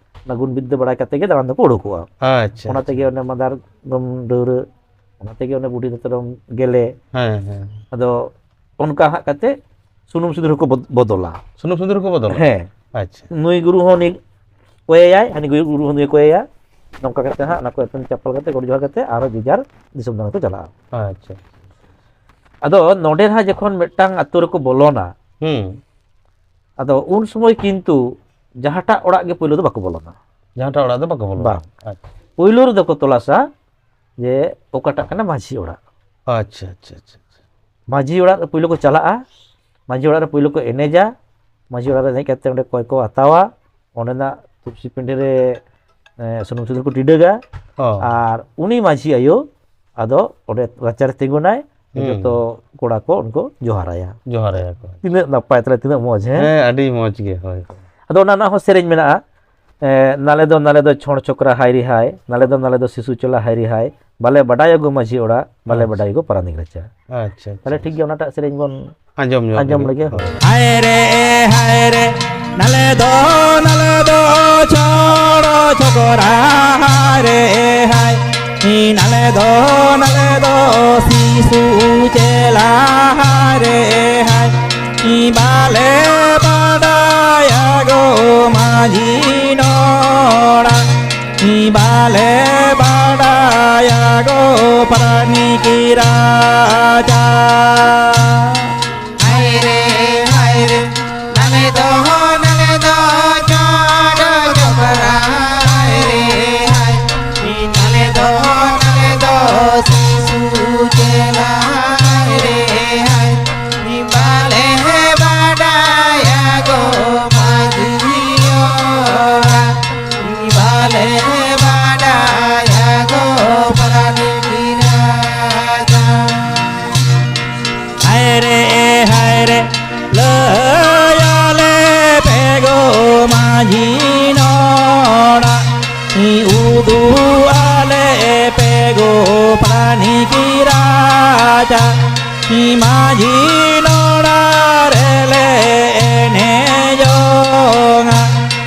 ᱚᱱᱟ ᱜᱩᱱ ᱵᱤᱫᱽᱫᱟᱹ ᱵᱟᱲᱟᱭ ᱠᱟᱛᱮ ᱜᱮ ᱫᱟᱬᱟᱱ ᱫᱚᱠᱚ ᱩᱰᱩᱠᱚᱜᱼᱟ᱾ ᱟᱪᱪᱷᱟ, ᱚᱱᱟ ᱟᱪᱪᱷᱟ᱾ ᱛᱮᱜᱮ ᱚᱱᱮ ᱢᱟᱫᱟᱨ ᱜᱚᱢ ᱰᱟᱹᱣᱨᱟᱹ, ᱚᱱᱟ ᱛᱮᱜᱮ ᱚᱱᱮ ᱵᱩᱰᱷᱤ ᱫᱟᱛᱨᱚᱢ ᱜᱮᱞᱮ᱾ ᱦᱮᱸ, ᱦᱮᱸ᱾ ᱟᱫᱚ ᱚᱱᱠᱟ ᱦᱟᱸᱜ ᱠᱟᱛᱮ ᱥᱩᱱᱩᱢ ᱥᱤᱸᱫᱩᱨ ᱦᱚᱸᱠᱚ ᱵᱚᱫ-, ᱵᱚᱫᱚᱞᱟ᱾ ᱥᱩᱱᱩᱢ ᱥᱤᱸᱫᱩᱨ ᱦᱚᱸᱠᱚ ᱵᱚᱫᱚᱞᱟ? ᱦᱮᱸ᱾ ᱟᱪᱪᱷᱟ᱾ ᱱᱩᱭ ᱜᱩᱨᱩ ᱦᱚᱸ ᱩᱱᱤ ᱠᱚᱭᱮᱭᱟᱭ, ᱦᱟᱹᱱᱤ ᱜᱩᱨᱩ ᱦᱚᱸ ᱱᱩᱭ ᱠᱚᱭᱮᱭᱟ᱾ ᱱᱚᱝᱠᱟ ᱠᱟᱛᱮ ᱦᱟᱸᱜ ᱚᱱᱟ ᱠᱚ ᱮᱯᱮᱢ ᱪᱟᱯᱟᱞ ᱠᱟᱛᱮ, ᱜᱚᱰ ᱡᱚᱦᱟᱨ ᱠᱟᱛᱮ ᱟᱨᱦᱚᱸ ᱡᱮ ᱡᱟᱨ ᱫᱤᱥᱚᱢ ᱫᱟᱬᱟᱱ ᱠᱚ ᱪᱟᱞᱟᱜᱼᱟ᱾ ᱟᱪᱪᱷᱟ᱾ ᱟᱫᱚ ᱱᱚᱰᱮ ᱦᱟᱸᱜ ᱡᱚᱠᱷᱚᱱ ᱢᱤᱫᱴᱟᱝ ᱟᱛᱳ ᱨᱮᱠᱚ ᱵᱚᱞᱚᱱᱟ, ᱦᱩᱸ᱾ ᱟᱫᱚ ᱩᱱ ᱥᱚᱢᱚᱭ ᱠᱤᱱᱛᱩ ᱡᱟᱦᱟᱸᱴᱟᱜ ᱚᱲᱟᱜ ᱜᱮ ᱯᱳᱭᱞᱳ ᱫᱚ ᱵᱟᱠᱚ ᱵᱚᱞᱚᱱᱟ᱾ ᱡᱟᱦᱟᱸᱴᱟᱜ ᱚᱲᱟᱜ ᱫᱚ ᱵᱟᱠᱚ ᱵᱚᱞᱚᱱᱟ᱾ ᱵᱟᱝ᱾ ᱟᱪᱪᱷᱟ᱾ ᱯᱳᱭᱞᱳ ᱨᱮᱫᱚ ᱠᱚ ᱛᱚᱞᱟᱥᱟ ᱡᱮ ᱚᱠᱟᱴᱟᱜ ᱠᱟᱱᱟ ᱢᱟᱹᱡᱷᱤ ᱚᱲᱟᱜ᱾ ᱟᱪᱪᱷᱟ, ᱟᱪᱪᱷᱟ, ᱟᱪᱪᱷᱟ, ᱟᱪᱪᱷᱟ᱾ ᱢᱟᱹᱡᱷᱤ ᱚᱲᱟᱜ ᱨᱮ ᱯᱳᱭᱞᱳ ᱠᱚ ᱪᱟᱞᱟᱜᱼᱟ᱾ ᱢᱟᱹᱡᱷᱤ ᱚᱲᱟᱜ ᱨᱮ ᱯᱳᱭᱞᱳ ᱠᱚ ᱮᱱᱮᱡᱟ᱾ ᱢᱟᱹᱡᱷᱤ ᱚᱲᱟᱜ ᱨᱮ ᱮᱱᱮᱡ ᱠᱟᱛᱮ ᱚᱸᱰᱮ ᱠᱚᱭ ᱠᱚ ᱦᱟᱛᱟᱣᱟ᱾ ᱚᱸᱰᱮᱱᱟᱜ ᱛᱩᱞᱥᱤ ᱯᱤᱸᱰᱟᱹ ᱨᱮ, ᱮ, ᱥᱩᱱᱩᱢ ᱥᱤᱸᱫᱩᱨ ᱠᱚ ᱴᱤᱰᱟᱹᱜᱟ᱾ ᱚ᱾ ᱟᱨ ᱩᱱᱤ ᱢᱟᱹᱡᱷᱤ ᱟᱭᱳ ᱟᱫᱚ ᱚᱸᱰᱮ ᱨᱟᱪᱟᱨᱮ ᱛᱤᱸᱜᱩᱱᱟᱭ, ᱦᱩᱸ᱾ ᱡᱚᱛᱚ ᱠᱚᱲᱟ ᱠᱚ ᱩᱱᱠᱩ ᱡᱚᱦᱟᱨᱟᱭᱟ᱾ ᱡᱚᱦᱟᱨᱟᱭᱟ ᱠᱚ᱾ ᱛᱤᱱᱟᱹᱜ ᱱᱟᱯᱟᱭ ᱛᱟᱦᱞᱮ, ᱛᱤᱱᱟᱹᱜ ᱢᱚᱡᱽ, ᱦᱮᱸ? ᱦᱮᱸ, ᱟᱹᱰᱤ ᱢᱚᱡᱽ ᱜᱮ, ᱦᱳᱭ᱾ ᱟᱫᱚ ᱚᱱᱟ ᱨᱮᱱᱟᱜ ᱦᱚᱸ ᱥᱮᱨᱮᱧ ᱢᱮᱱᱟᱜᱼᱟ᱾ ᱮ, ᱱᱟᱞᱮ ᱫᱚ, ᱱᱟᱞᱮ ᱫᱚ ᱪᱷᱚᱲ ᱪᱷᱚᱠᱨᱟ ᱦᱟᱭ ᱨᱮ ᱦᱟᱭ, ᱱᱟᱞᱮ ᱫᱚ, ᱱᱟᱞᱮ ᱫᱚ ᱥᱤᱥᱩ ᱪᱚᱞᱟ ᱦᱟᱭ ᱨᱮ ᱦᱟᱭ, ᱵᱟᱞᱮ ᱵᱟᱰᱟᱭᱟ ᱜᱚ ᱢᱟᱹᱡᱷᱤ ᱚᱲᱟᱜ, ᱵᱟᱞᱮ ᱟᱪᱪᱷᱟ᱾ ᱵᱟᱰᱟᱭᱟ ᱜᱚ ᱯᱟᱨᱟᱱᱤᱠ ᱨᱟᱪᱟ᱾ ᱟᱪᱪᱷᱟ, ᱛᱟᱦᱞᱮ ᱟᱪᱪᱷᱟ᱾ ᱴᱷᱤᱠ ᱜᱮᱭᱟ, ᱚᱱᱟᱴᱟᱜ ᱥᱮᱨᱮᱧ ᱵᱚᱱ ᱟᱸᱡᱚᱢ ᱧᱚᱜ ᱟᱸᱡᱚᱢ ᱞᱮᱜᱮ᱾ ᱞᱮᱜᱮ, ᱦᱳᱭ᱾ ᱦᱟᱭ ᱨᱮ, ᱦᱟᱭ ᱨᱮ, ᱱᱟᱞᱮ ᱫᱚ, ᱱᱟᱞᱮ ᱫᱚ ᱪᱷᱚᱲ ᱪᱷᱚᱠᱨᱟ ᱦᱟᱭ ᱨᱮ ᱦᱟᱭ, ᱱᱟᱞᱮ ᱫᱚ, ᱱᱟᱞᱮ ᱫᱚ ᱥᱤᱥᱩ ᱪᱮᱞᱟ ᱦᱟᱭ ᱨᱮ ᱦᱟᱭ, ᱵᱟᱞᱮ ᱵᱟᱰᱟᱭᱟ ᱜᱚ ᱢᱟᱹᱡᱷᱤ ᱱᱚᱲᱟ, ᱵᱟᱞᱮ ᱵᱟᱰᱟᱭᱟ ᱜᱚ ᱯᱟᱨᱟᱱᱤᱠ ᱨᱟᱡᱟ᱾ ᱦᱟᱭ ᱨᱮ, ᱦᱟᱭ ᱨᱮ, ᱱᱟᱞᱮ ᱫᱚ, ᱱᱟᱞᱮ ᱫᱚ ᱪᱷᱚᱲ ᱪᱷᱚᱠᱨᱟ ᱦᱟᱭ ᱨᱮ ᱦᱟᱭ, ᱱᱟᱞᱮ ᱫᱚ, ᱱᱟᱞᱮ ᱫᱚ ᱥᱤᱥᱩ ᱪᱮᱞᱟ ᱦᱟᱭ ᱨᱮ ᱦᱟᱭ, ᱵᱟᱞᱮ ᱵᱟᱰᱟᱭᱟ ᱜᱚ ᱢᱟᱹᱡᱷᱤ ᱚᱲᱟᱜ, ᱵᱟᱞᱮ ᱵᱟᱰᱟᱭᱟ ᱜᱚ ᱯᱟᱨᱟᱱᱤᱠ ᱨᱟᱡᱟ᱾ ᱦᱟᱭ ᱨᱮ, ᱦᱟᱭ ᱨᱮ, ᱞᱟᱹᱭᱟᱞᱮ ᱯᱮ ᱜᱚ ᱢᱟᱹᱡᱷᱤ ᱱᱚᱲᱟ, ᱩᱫᱩᱜ ᱟᱞᱮ ᱯᱮ ᱜᱚ ᱯᱟᱨᱟᱱᱤᱠ ᱨᱟᱡᱟ, ᱢᱟᱹᱡᱷᱤ ᱱᱚᱲᱟ ᱨᱮᱞᱮ ᱮᱱᱮᱡᱚᱜᱼᱟ,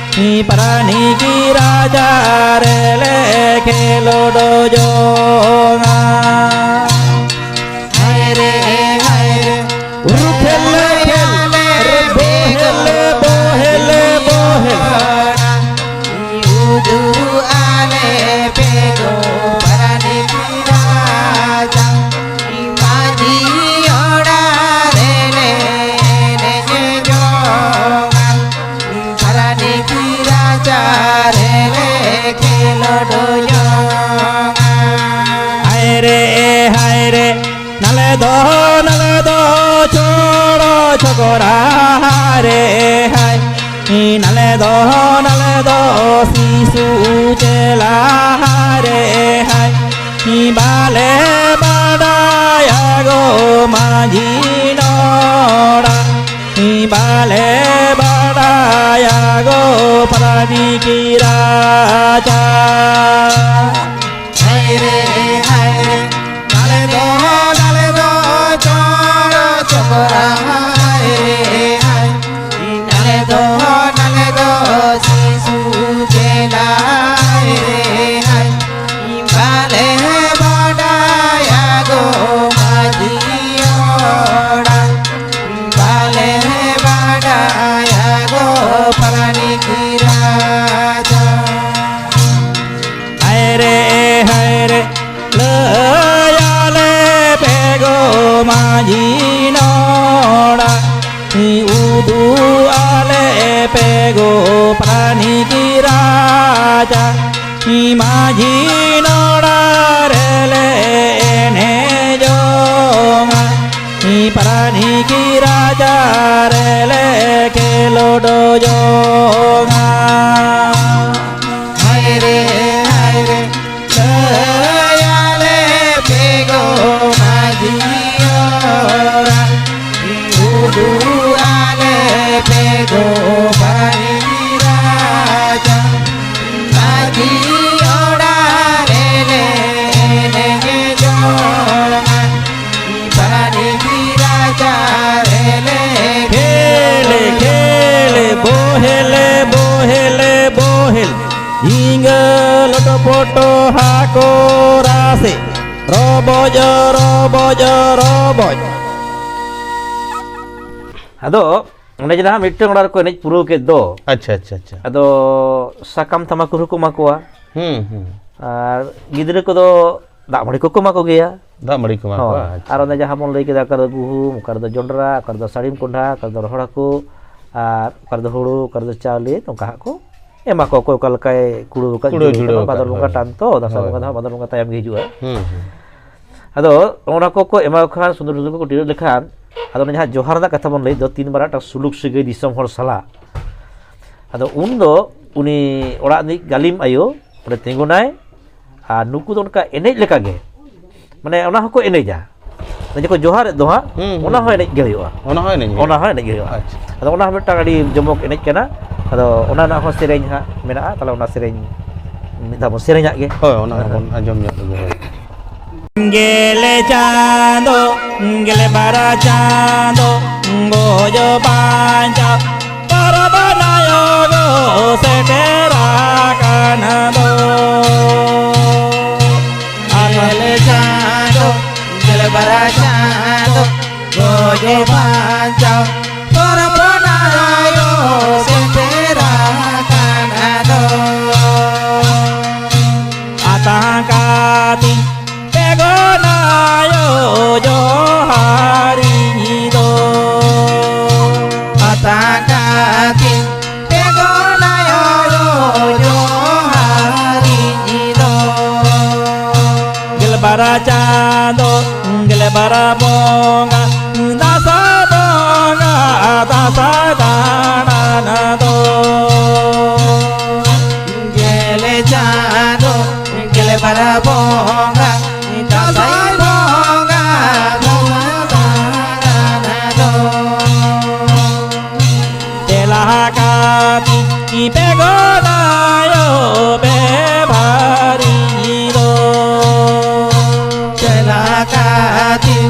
ᱯᱟᱨᱟᱱᱤᱠ ᱨᱟᱡᱟ ᱨᱮᱞᱮ ᱠᱷᱮᱞᱳᱰ ᱡᱚᱝᱟ᱾ ᱦᱟᱭ ᱨᱮ ᱦᱟᱭ ᱨᱮ, ᱨᱩᱠᱷᱮᱞ ᱞᱮ ᱠᱷᱮᱞ, ᱵᱚᱦᱮᱞ ᱞᱮ ᱵᱚᱦᱮᱞ ᱞᱮ ᱵᱚᱦᱮᱞ᱾ ᱩᱫᱩᱜ ᱟᱞᱮ ᱯᱮ ᱜᱚ ᱯᱟᱨᱟᱱᱤᱠ ᱨᱟᱡᱟ᱾ ᱢᱟᱹᱡᱷᱤ ᱚᱲᱟᱜ ᱨᱮᱞᱮ ᱮᱱᱮᱡ ᱡᱚᱝᱟ, ᱯᱟᱨᱟᱱᱤᱠ ᱨᱟᱪᱟ ᱨᱮᱞᱮ ᱠᱷᱮᱞᱳᱰ ᱡᱚᱝᱟ᱾ ᱦᱟᱭ ᱨᱮ, ᱦᱟᱭ ᱨᱮ, ᱱᱟᱞᱮ ᱫᱚ, ᱱᱟᱞᱮ ᱫᱚ ᱪᱚᱲᱚ ᱪᱚᱠᱚᱨᱟ ᱨᱮ ᱦᱟᱭ᱾ ᱱᱟᱞᱮ ᱫᱚ, ᱱᱟᱞᱮ ᱫᱚ ᱥᱤᱥᱩ ᱪᱮᱞᱟ ᱨᱮ ᱦᱟᱭ᱾ ᱵᱟᱞᱮ ᱵᱟᱰᱟᱭᱟ ᱜᱚ ᱢᱟᱹᱡᱷᱤ ᱱᱚᱲᱟ, ᱵᱟᱞᱮ ᱵᱟᱰᱟᱭᱟ ᱜᱚ ᱯᱟᱨᱟᱱᱤᱠ ᱨᱟᱪᱟ᱾ ᱦᱟᱭ ᱨᱮ ᱦᱟᱭ ᱨᱮ, ᱱᱟᱞᱮ ᱫᱚ, ᱱᱟᱞᱮ ᱫᱚ ᱪᱚᱲᱚ ᱪᱚᱠᱚᱨᱟ᱾ ᱦᱟᱭ ᱨᱮ ᱦᱟᱭ, ᱱᱟᱞᱮ ᱫᱚ, ᱱᱟᱞᱮ ᱫᱚ ᱥᱤᱥᱩ ᱪᱮᱞᱟ᱾ ᱦᱟᱭ ᱨᱮ ᱦᱟᱭ, ᱵᱟᱞᱮ ᱵᱟᱰᱟᱭᱟ ᱜᱚ ᱢᱟᱹᱡᱷᱤ ᱚᱲᱟᱜ, ᱵᱟᱞᱮ ᱵᱟᱰᱟᱭᱟ ᱜᱚ ᱯᱟᱨᱟᱱᱤᱠ ᱨᱟᱪᱟ᱾ ᱦᱟᱭ ᱨᱮ, ᱦᱟᱭ ᱨᱮ, ᱞᱟᱹᱭᱟᱞᱮ ᱯᱮ ᱜᱚ ᱢᱟᱹᱡᱷᱤ ᱱᱚᱲᱟ, ᱩᱫᱩᱜ ᱟᱞᱮ ᱯᱮ ᱜᱚ ᱯᱟᱨᱟᱱᱤᱠ ᱨᱟᱪᱟ᱾ ᱢᱟᱹᱡᱷᱤ ᱱᱚᱲᱟ ᱨᱮᱞᱮ ᱮᱱᱮᱡᱚᱜᱼᱟ, ᱯᱟᱨᱟᱱᱤᱠ ᱨᱟᱪᱟ ᱨᱮᱞᱮ ᱠᱷᱮᱞᱳᱰ ᱡᱚᱝᱟ᱾ ᱦᱟᱭ ᱨᱮ, ᱦᱟᱭ ᱨᱮ, ᱞᱟᱹᱭᱟᱞᱮ ᱯᱮ ᱜᱚ ᱢᱟᱹᱡᱷᱤ ᱚᱲᱟᱜ, ᱩᱫᱩᱜ ᱟᱞᱮ ᱯᱮ ᱜᱚ ᱯᱟᱨᱟᱱᱤᱠ ᱨᱟᱪᱟ᱾ ᱢᱟᱹᱡᱷᱤ ᱚᱲᱟᱜ ᱨᱮᱞᱮ ᱮᱱᱮᱡ ᱡᱚᱝᱟ, ᱯᱟᱨᱟᱱᱤᱠ ᱨᱟᱪᱟ ᱨᱮᱞᱮ ᱠᱷᱮᱞ, ᱠᱷᱮᱞ, ᱵᱚᱦᱮᱞ, ᱡᱷᱤᱸᱜᱟᱹ ᱞᱚᱴᱚ ᱯᱚᱴᱚ ᱦᱟᱹᱠᱩ ᱨᱟᱥᱮ, ᱨᱚᱵᱚᱡ ᱨᱚᱵᱚᱡ ᱨᱚᱵᱚᱡ᱾ ᱟᱫᱚ ᱚᱸᱰᱮ ᱡᱮ ᱱᱟᱦᱟᱜ ᱢᱤᱫᱴᱟᱝ ᱚᱲᱟᱜ ᱨᱮᱠᱚ ᱮᱱᱮᱡ ᱯᱩᱨᱟᱹᱣ ᱠᱮᱫ ᱫᱚ, ᱟᱪᱪᱷᱟ, ᱟᱪᱪᱷᱟ, ᱟᱪᱪᱷᱟ᱾ ᱟᱫᱚ ᱥᱟᱠᱟᱢ ᱛᱟᱢᱟᱠᱩᱨ ᱦᱚᱸᱠᱚ ᱮᱢᱟ ᱠᱚᱣᱟ᱾ ᱦᱩᱸ, ᱦᱩᱸ᱾ ᱟᱨ ᱜᱤᱫᱽᱨᱟᱹ ᱠᱚᱫᱚ ᱫᱟᱜ ᱢᱟᱹᱲᱤ ᱠᱚᱠᱚ ᱮᱢᱟ ᱠᱚᱜᱮᱭᱟ᱾ ᱫᱟᱜ ᱢᱟᱹᱲᱤ ᱠᱚ ᱮᱢᱟ ᱦᱳᱭ᱾ ᱠᱚᱣᱟ, ᱟᱪᱪᱷᱟ᱾ ᱟᱨ ᱚᱱᱮ ᱡᱟᱦᱟᱸ ᱵᱚᱱ ᱞᱟᱹᱭ ᱠᱮᱫᱟ, ᱚᱠᱟ ᱨᱮᱫᱚ ᱜᱩᱦᱩᱢ, ᱚᱠᱟ ᱨᱮᱫᱚ ᱡᱚᱱᱰᱨᱟ, ᱚᱠᱟ ᱨᱮᱫᱚ ᱥᱟᱹᱲᱤᱢ ᱠᱚᱸᱰᱷᱟ, ᱚᱠᱟ ᱨᱮᱫᱚ ᱨᱚᱦᱚᱲ ᱦᱟᱹᱠᱩ, ᱟᱨ ᱚᱠᱟ ᱨᱮᱫᱚ ᱦᱩᱲᱩ, ᱚᱠᱟ ᱨᱮᱫᱚ ᱪᱟᱣᱞᱮ, ᱱᱚᱝᱠᱟ ᱦᱟᱸᱜ ᱠᱚ ᱮᱢᱟ ᱠᱚᱣᱟ, ᱚᱠᱚᱭ ᱚᱠᱟ ᱞᱮᱠᱟᱭ ᱠᱩᱲᱟᱹᱣ ᱟᱠᱟᱫ ᱠᱩᱲᱟᱹᱣ ᱡᱩᱲᱟᱹᱣ ᱡᱩᱲᱟᱹᱣ ᱟᱠᱟᱫ, ᱵᱷᱟᱫᱚᱨ ᱵᱚᱸᱜᱟ ᱦᱳᱭ᱾ ᱴᱟᱱ ᱛᱚ, ᱫᱟᱸᱥᱟᱭ ᱦᱳᱭ, ᱵᱚᱸᱜᱟ ᱫᱚ ᱦᱳᱭ᱾ ᱦᱟᱸᱜ ᱵᱷᱟᱫᱚᱨ ᱵᱚᱸᱜᱟ ᱛᱟᱭᱚᱢ ᱜᱮ ᱦᱤᱡᱩᱜᱼᱟ᱾ ᱦᱩᱸ, ᱦᱩᱸ᱾ ᱟᱫᱚ ᱚᱱᱟ ᱠᱚᱠᱚ ᱮᱢᱟ ᱠᱚ ᱠᱷᱟᱱ, ᱥᱩᱱᱩᱢ ᱥᱩᱱᱩᱢ ᱠᱚ ᱴᱤᱰᱟᱹᱜ ᱞᱮᱠᱷᱟᱱ, ᱟᱫᱚ ᱚᱱᱟ ᱡᱟᱦᱟᱸ ᱡᱚᱦᱟᱨ ᱨᱮᱱᱟᱜ ᱠᱟᱛᱷᱟ ᱵᱚᱱ ᱞᱟᱹᱭ ᱫᱚ, ᱛᱤᱱ ᱢᱟᱨᱟᱝ ᱢᱤᱫᱴᱟᱝ ᱥᱩᱞᱩᱠ ᱥᱟᱹᱜᱟᱹᱭ ᱫᱤᱥᱚᱢ ᱦᱚᱲ ᱥᱟᱞᱟᱜ, ᱟᱫᱚ ᱩᱱᱫᱚ ᱩᱱᱤ ᱚᱲᱟᱜ ᱨᱤᱱᱤᱡ ᱜᱟᱹᱞᱤᱢ ᱟᱭᱳ ᱚᱸᱰᱮ ᱛᱤᱸᱜᱩᱱᱟᱭ, ᱟᱨ ᱱᱩᱠᱩ ᱫᱚ ᱚᱱᱠᱟ ᱮᱱᱮᱡ ᱞᱮᱠᱟᱜᱮ, ᱢᱟᱱᱮ ᱚᱱᱟ ᱦᱚᱸᱠᱚ ᱮᱱᱮᱡᱟ, ᱚᱱᱮ ᱡᱮᱠᱚ ᱡᱚᱦᱟᱨᱮᱫ ᱫᱚ ᱦᱟᱸᱜ, ᱦᱩᱸ, ᱦᱩᱸ, ᱚᱱᱟ ᱦᱚᱸ ᱦᱩᱸ᱾ ᱮᱱᱮᱡ ᱜᱮ ᱦᱩᱭᱩᱜᱼᱟ᱾ ᱚᱱᱟ ᱦᱚᱸ ᱮᱱᱮᱡ ᱦᱩᱭᱩᱜᱼᱟ᱾ ᱚᱱᱟ ᱦᱚᱸ ᱮᱱᱮᱡ ᱜᱮ ᱦᱩᱭᱩᱜᱼᱟ᱾ ᱟᱪᱪᱷᱟ᱾ ᱟᱫᱚ ᱚᱱᱟ ᱦᱚᱸ ᱢᱤᱫᱴᱟᱝ ᱟᱹᱰᱤ ᱡᱚᱢᱚᱠ ᱮᱱᱮᱡ ᱠᱟᱱᱟ᱾ ᱟᱫᱚ ᱚᱱᱟ ᱨᱮᱱᱟᱜ ᱦᱚᱸ ᱥᱮᱨᱮᱧ ᱦᱟᱸᱜ ᱢᱮᱱᱟᱜᱼᱟ, ᱛᱟᱦᱚᱞᱮ ᱚᱱᱟ ᱥᱮᱨᱮᱧ ᱢᱤᱫ ᱫᱷᱟᱣ ᱵᱚᱱ ᱥᱮᱨᱮᱧᱟᱜ ᱜᱮ᱾ ᱦᱳᱭ, ᱚᱱᱟ ᱦᱳᱭ, ᱦᱚᱸᱵᱚᱱ ᱦᱳᱭ᱾ ᱟᱸᱡᱚᱢ ᱧᱚᱜ ᱞᱮᱜᱮ, ᱦᱳᱭ᱾ ᱜᱮᱞᱮ ᱪᱟᱸᱫᱚ, ᱜᱮᱞᱮ ᱵᱟᱨᱟ ᱪᱟᱸᱫᱚ, ᱜᱚᱡᱚ ᱵᱟᱧᱪᱟᱣ, ᱯᱚᱨᱚᱵᱽ ᱱᱟᱭᱚᱜ ᱥᱮᱴᱮᱨ ᱟᱠᱟᱱ ᱫᱚ᱾ ᱜᱮᱞᱮ ᱪᱟᱸᱫᱚ, ᱜᱮᱞᱮ ᱵᱟᱨᱟ ᱪᱟᱸᱫᱚ, ᱜᱚᱡᱚ ᱵᱟᱧᱪᱟᱣ, ᱯᱚᱨᱚᱵᱽ ᱱᱟᱭᱚᱜ ᱥᱮᱴᱮᱨ ᱟᱠᱟᱱ ᱫᱚ᱾ ᱟᱛᱟᱝ ᱠᱟᱛᱮ ᱯᱮ ᱜᱚᱱᱟᱭᱚ ᱡᱚᱦᱟᱨᱤᱧ ᱫᱚ᱾ ᱟᱛᱟᱝ ᱠᱟᱛᱮ ᱯᱮ ᱜᱚᱱᱟᱭᱚ ᱡᱚᱦᱟᱨᱤᱧ ᱫᱚ᱾ ᱜᱮᱞᱵᱟᱨ ᱪᱟᱸᱫᱚ, ᱜᱮᱞᱵᱟᱨ ᱵᱚᱸᱜᱟ, ᱫᱟᱸᱥᱟᱭ ᱵᱚᱸᱜᱟ, ᱫᱟᱸᱥᱟᱭ ᱫᱟᱬᱟᱱ ᱫᱚ᱾ ᱜᱮᱞ ᱪᱟᱸᱫᱚ, ᱜᱮᱞ ᱵᱟᱨ ᱵᱚᱸᱜᱟ, ᱫᱟᱸᱥᱟᱭ ᱵᱚᱸᱜᱟ, ᱫᱟᱸᱥᱟᱭ ᱫᱟᱬᱟᱱ ᱫᱚ᱾ ᱪᱮᱞᱟ ᱠᱟᱹᱴᱤᱡ ᱯᱮ ᱜᱚᱫᱟᱭᱚ ᱵᱮᱵᱷᱟᱨᱤ ᱫᱚ᱾ ᱪᱮᱞᱟ ᱠᱟᱹᱴᱤᱡ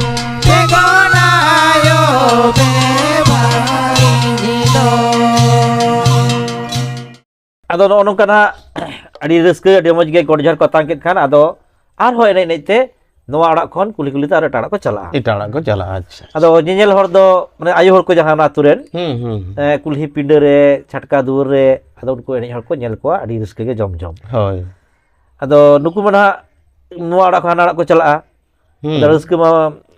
ᱯᱮ ᱜᱚᱫᱟᱭᱚ ᱵᱮᱵᱷᱟᱨᱤ ᱫᱚ᱾ ᱟᱫᱚ ᱱᱚᱜᱼᱚ ᱱᱚᱝᱠᱟ ᱱᱟᱜ ᱟᱹᱰᱤ ᱨᱟᱹᱥᱠᱟᱹ, ᱟᱹᱰᱤ ᱢᱚᱡᱽ ᱜᱮ ᱜᱚᱰ ᱡᱚᱦᱟᱨ ᱠᱚ ᱟᱛᱟᱝ ᱠᱮᱫ ᱠᱷᱟᱱ, ᱟᱫᱚ ᱟᱨᱦᱚᱸ ᱮᱱᱮᱡ ᱮᱱᱮᱡ ᱛᱮ ᱱᱚᱣᱟ ᱚᱲᱟᱜ ᱠᱷᱚᱱ ᱠᱩᱞᱦᱤ ᱠᱩᱞᱦᱤ ᱛᱮ ᱟᱨ ᱮᱴᱟᱜ ᱚᱲᱟᱜ ᱠᱚ ᱪᱟᱞᱟᱜᱼᱟ᱾ ᱮᱴᱟᱜ ᱚᱲᱟᱜ ᱠᱚ ᱪᱟᱞᱟᱜᱼᱟ, ᱟᱪᱪᱷᱟ᱾ ᱟᱫᱚ ᱧᱮᱧᱮᱞ ᱦᱚᱲ ᱫᱚ, ᱢᱟᱱᱮ, ᱟᱭᱳ ᱦᱚᱲ ᱠᱚ ᱡᱟᱦᱟᱸ ᱚᱱᱟ ᱟᱹᱛᱩ ᱨᱮᱱ, ᱦᱩᱸ, ᱦᱩᱸ, ᱦᱩᱸ᱾ ᱮ, ᱠᱩᱞᱦᱤ ᱯᱤᱸᱰᱟᱹ ᱨᱮ, ᱪᱷᱟᱴᱠᱟ ᱫᱩᱣᱟᱹᱨ ᱨᱮ, ᱟᱫᱚ ᱩᱱᱠᱩ ᱮᱱᱮᱡ ᱦᱚᱲ ᱠᱚ ᱧᱮᱞ ᱠᱚᱣᱟ, ᱟᱹᱰᱤ ᱨᱟᱹᱥᱠᱟᱹ ᱜᱮ ᱡᱚᱢ ᱡᱚᱢ᱾ ᱦᱳᱭ᱾ ᱟᱫᱚ ᱱᱩᱠᱩ ᱢᱟ ᱱᱟᱦᱟᱜ ᱱᱚᱣᱟ ᱚᱲᱟᱜ ᱠᱷᱚᱱ ᱦᱟᱱᱟ ᱚᱲᱟᱜ ᱠᱚ ᱪᱟᱞᱟᱜᱼᱟ᱾ ᱦᱩᱸ᱾ ᱟᱫᱚ ᱨᱟᱹᱥᱠᱟᱹ ᱢᱟ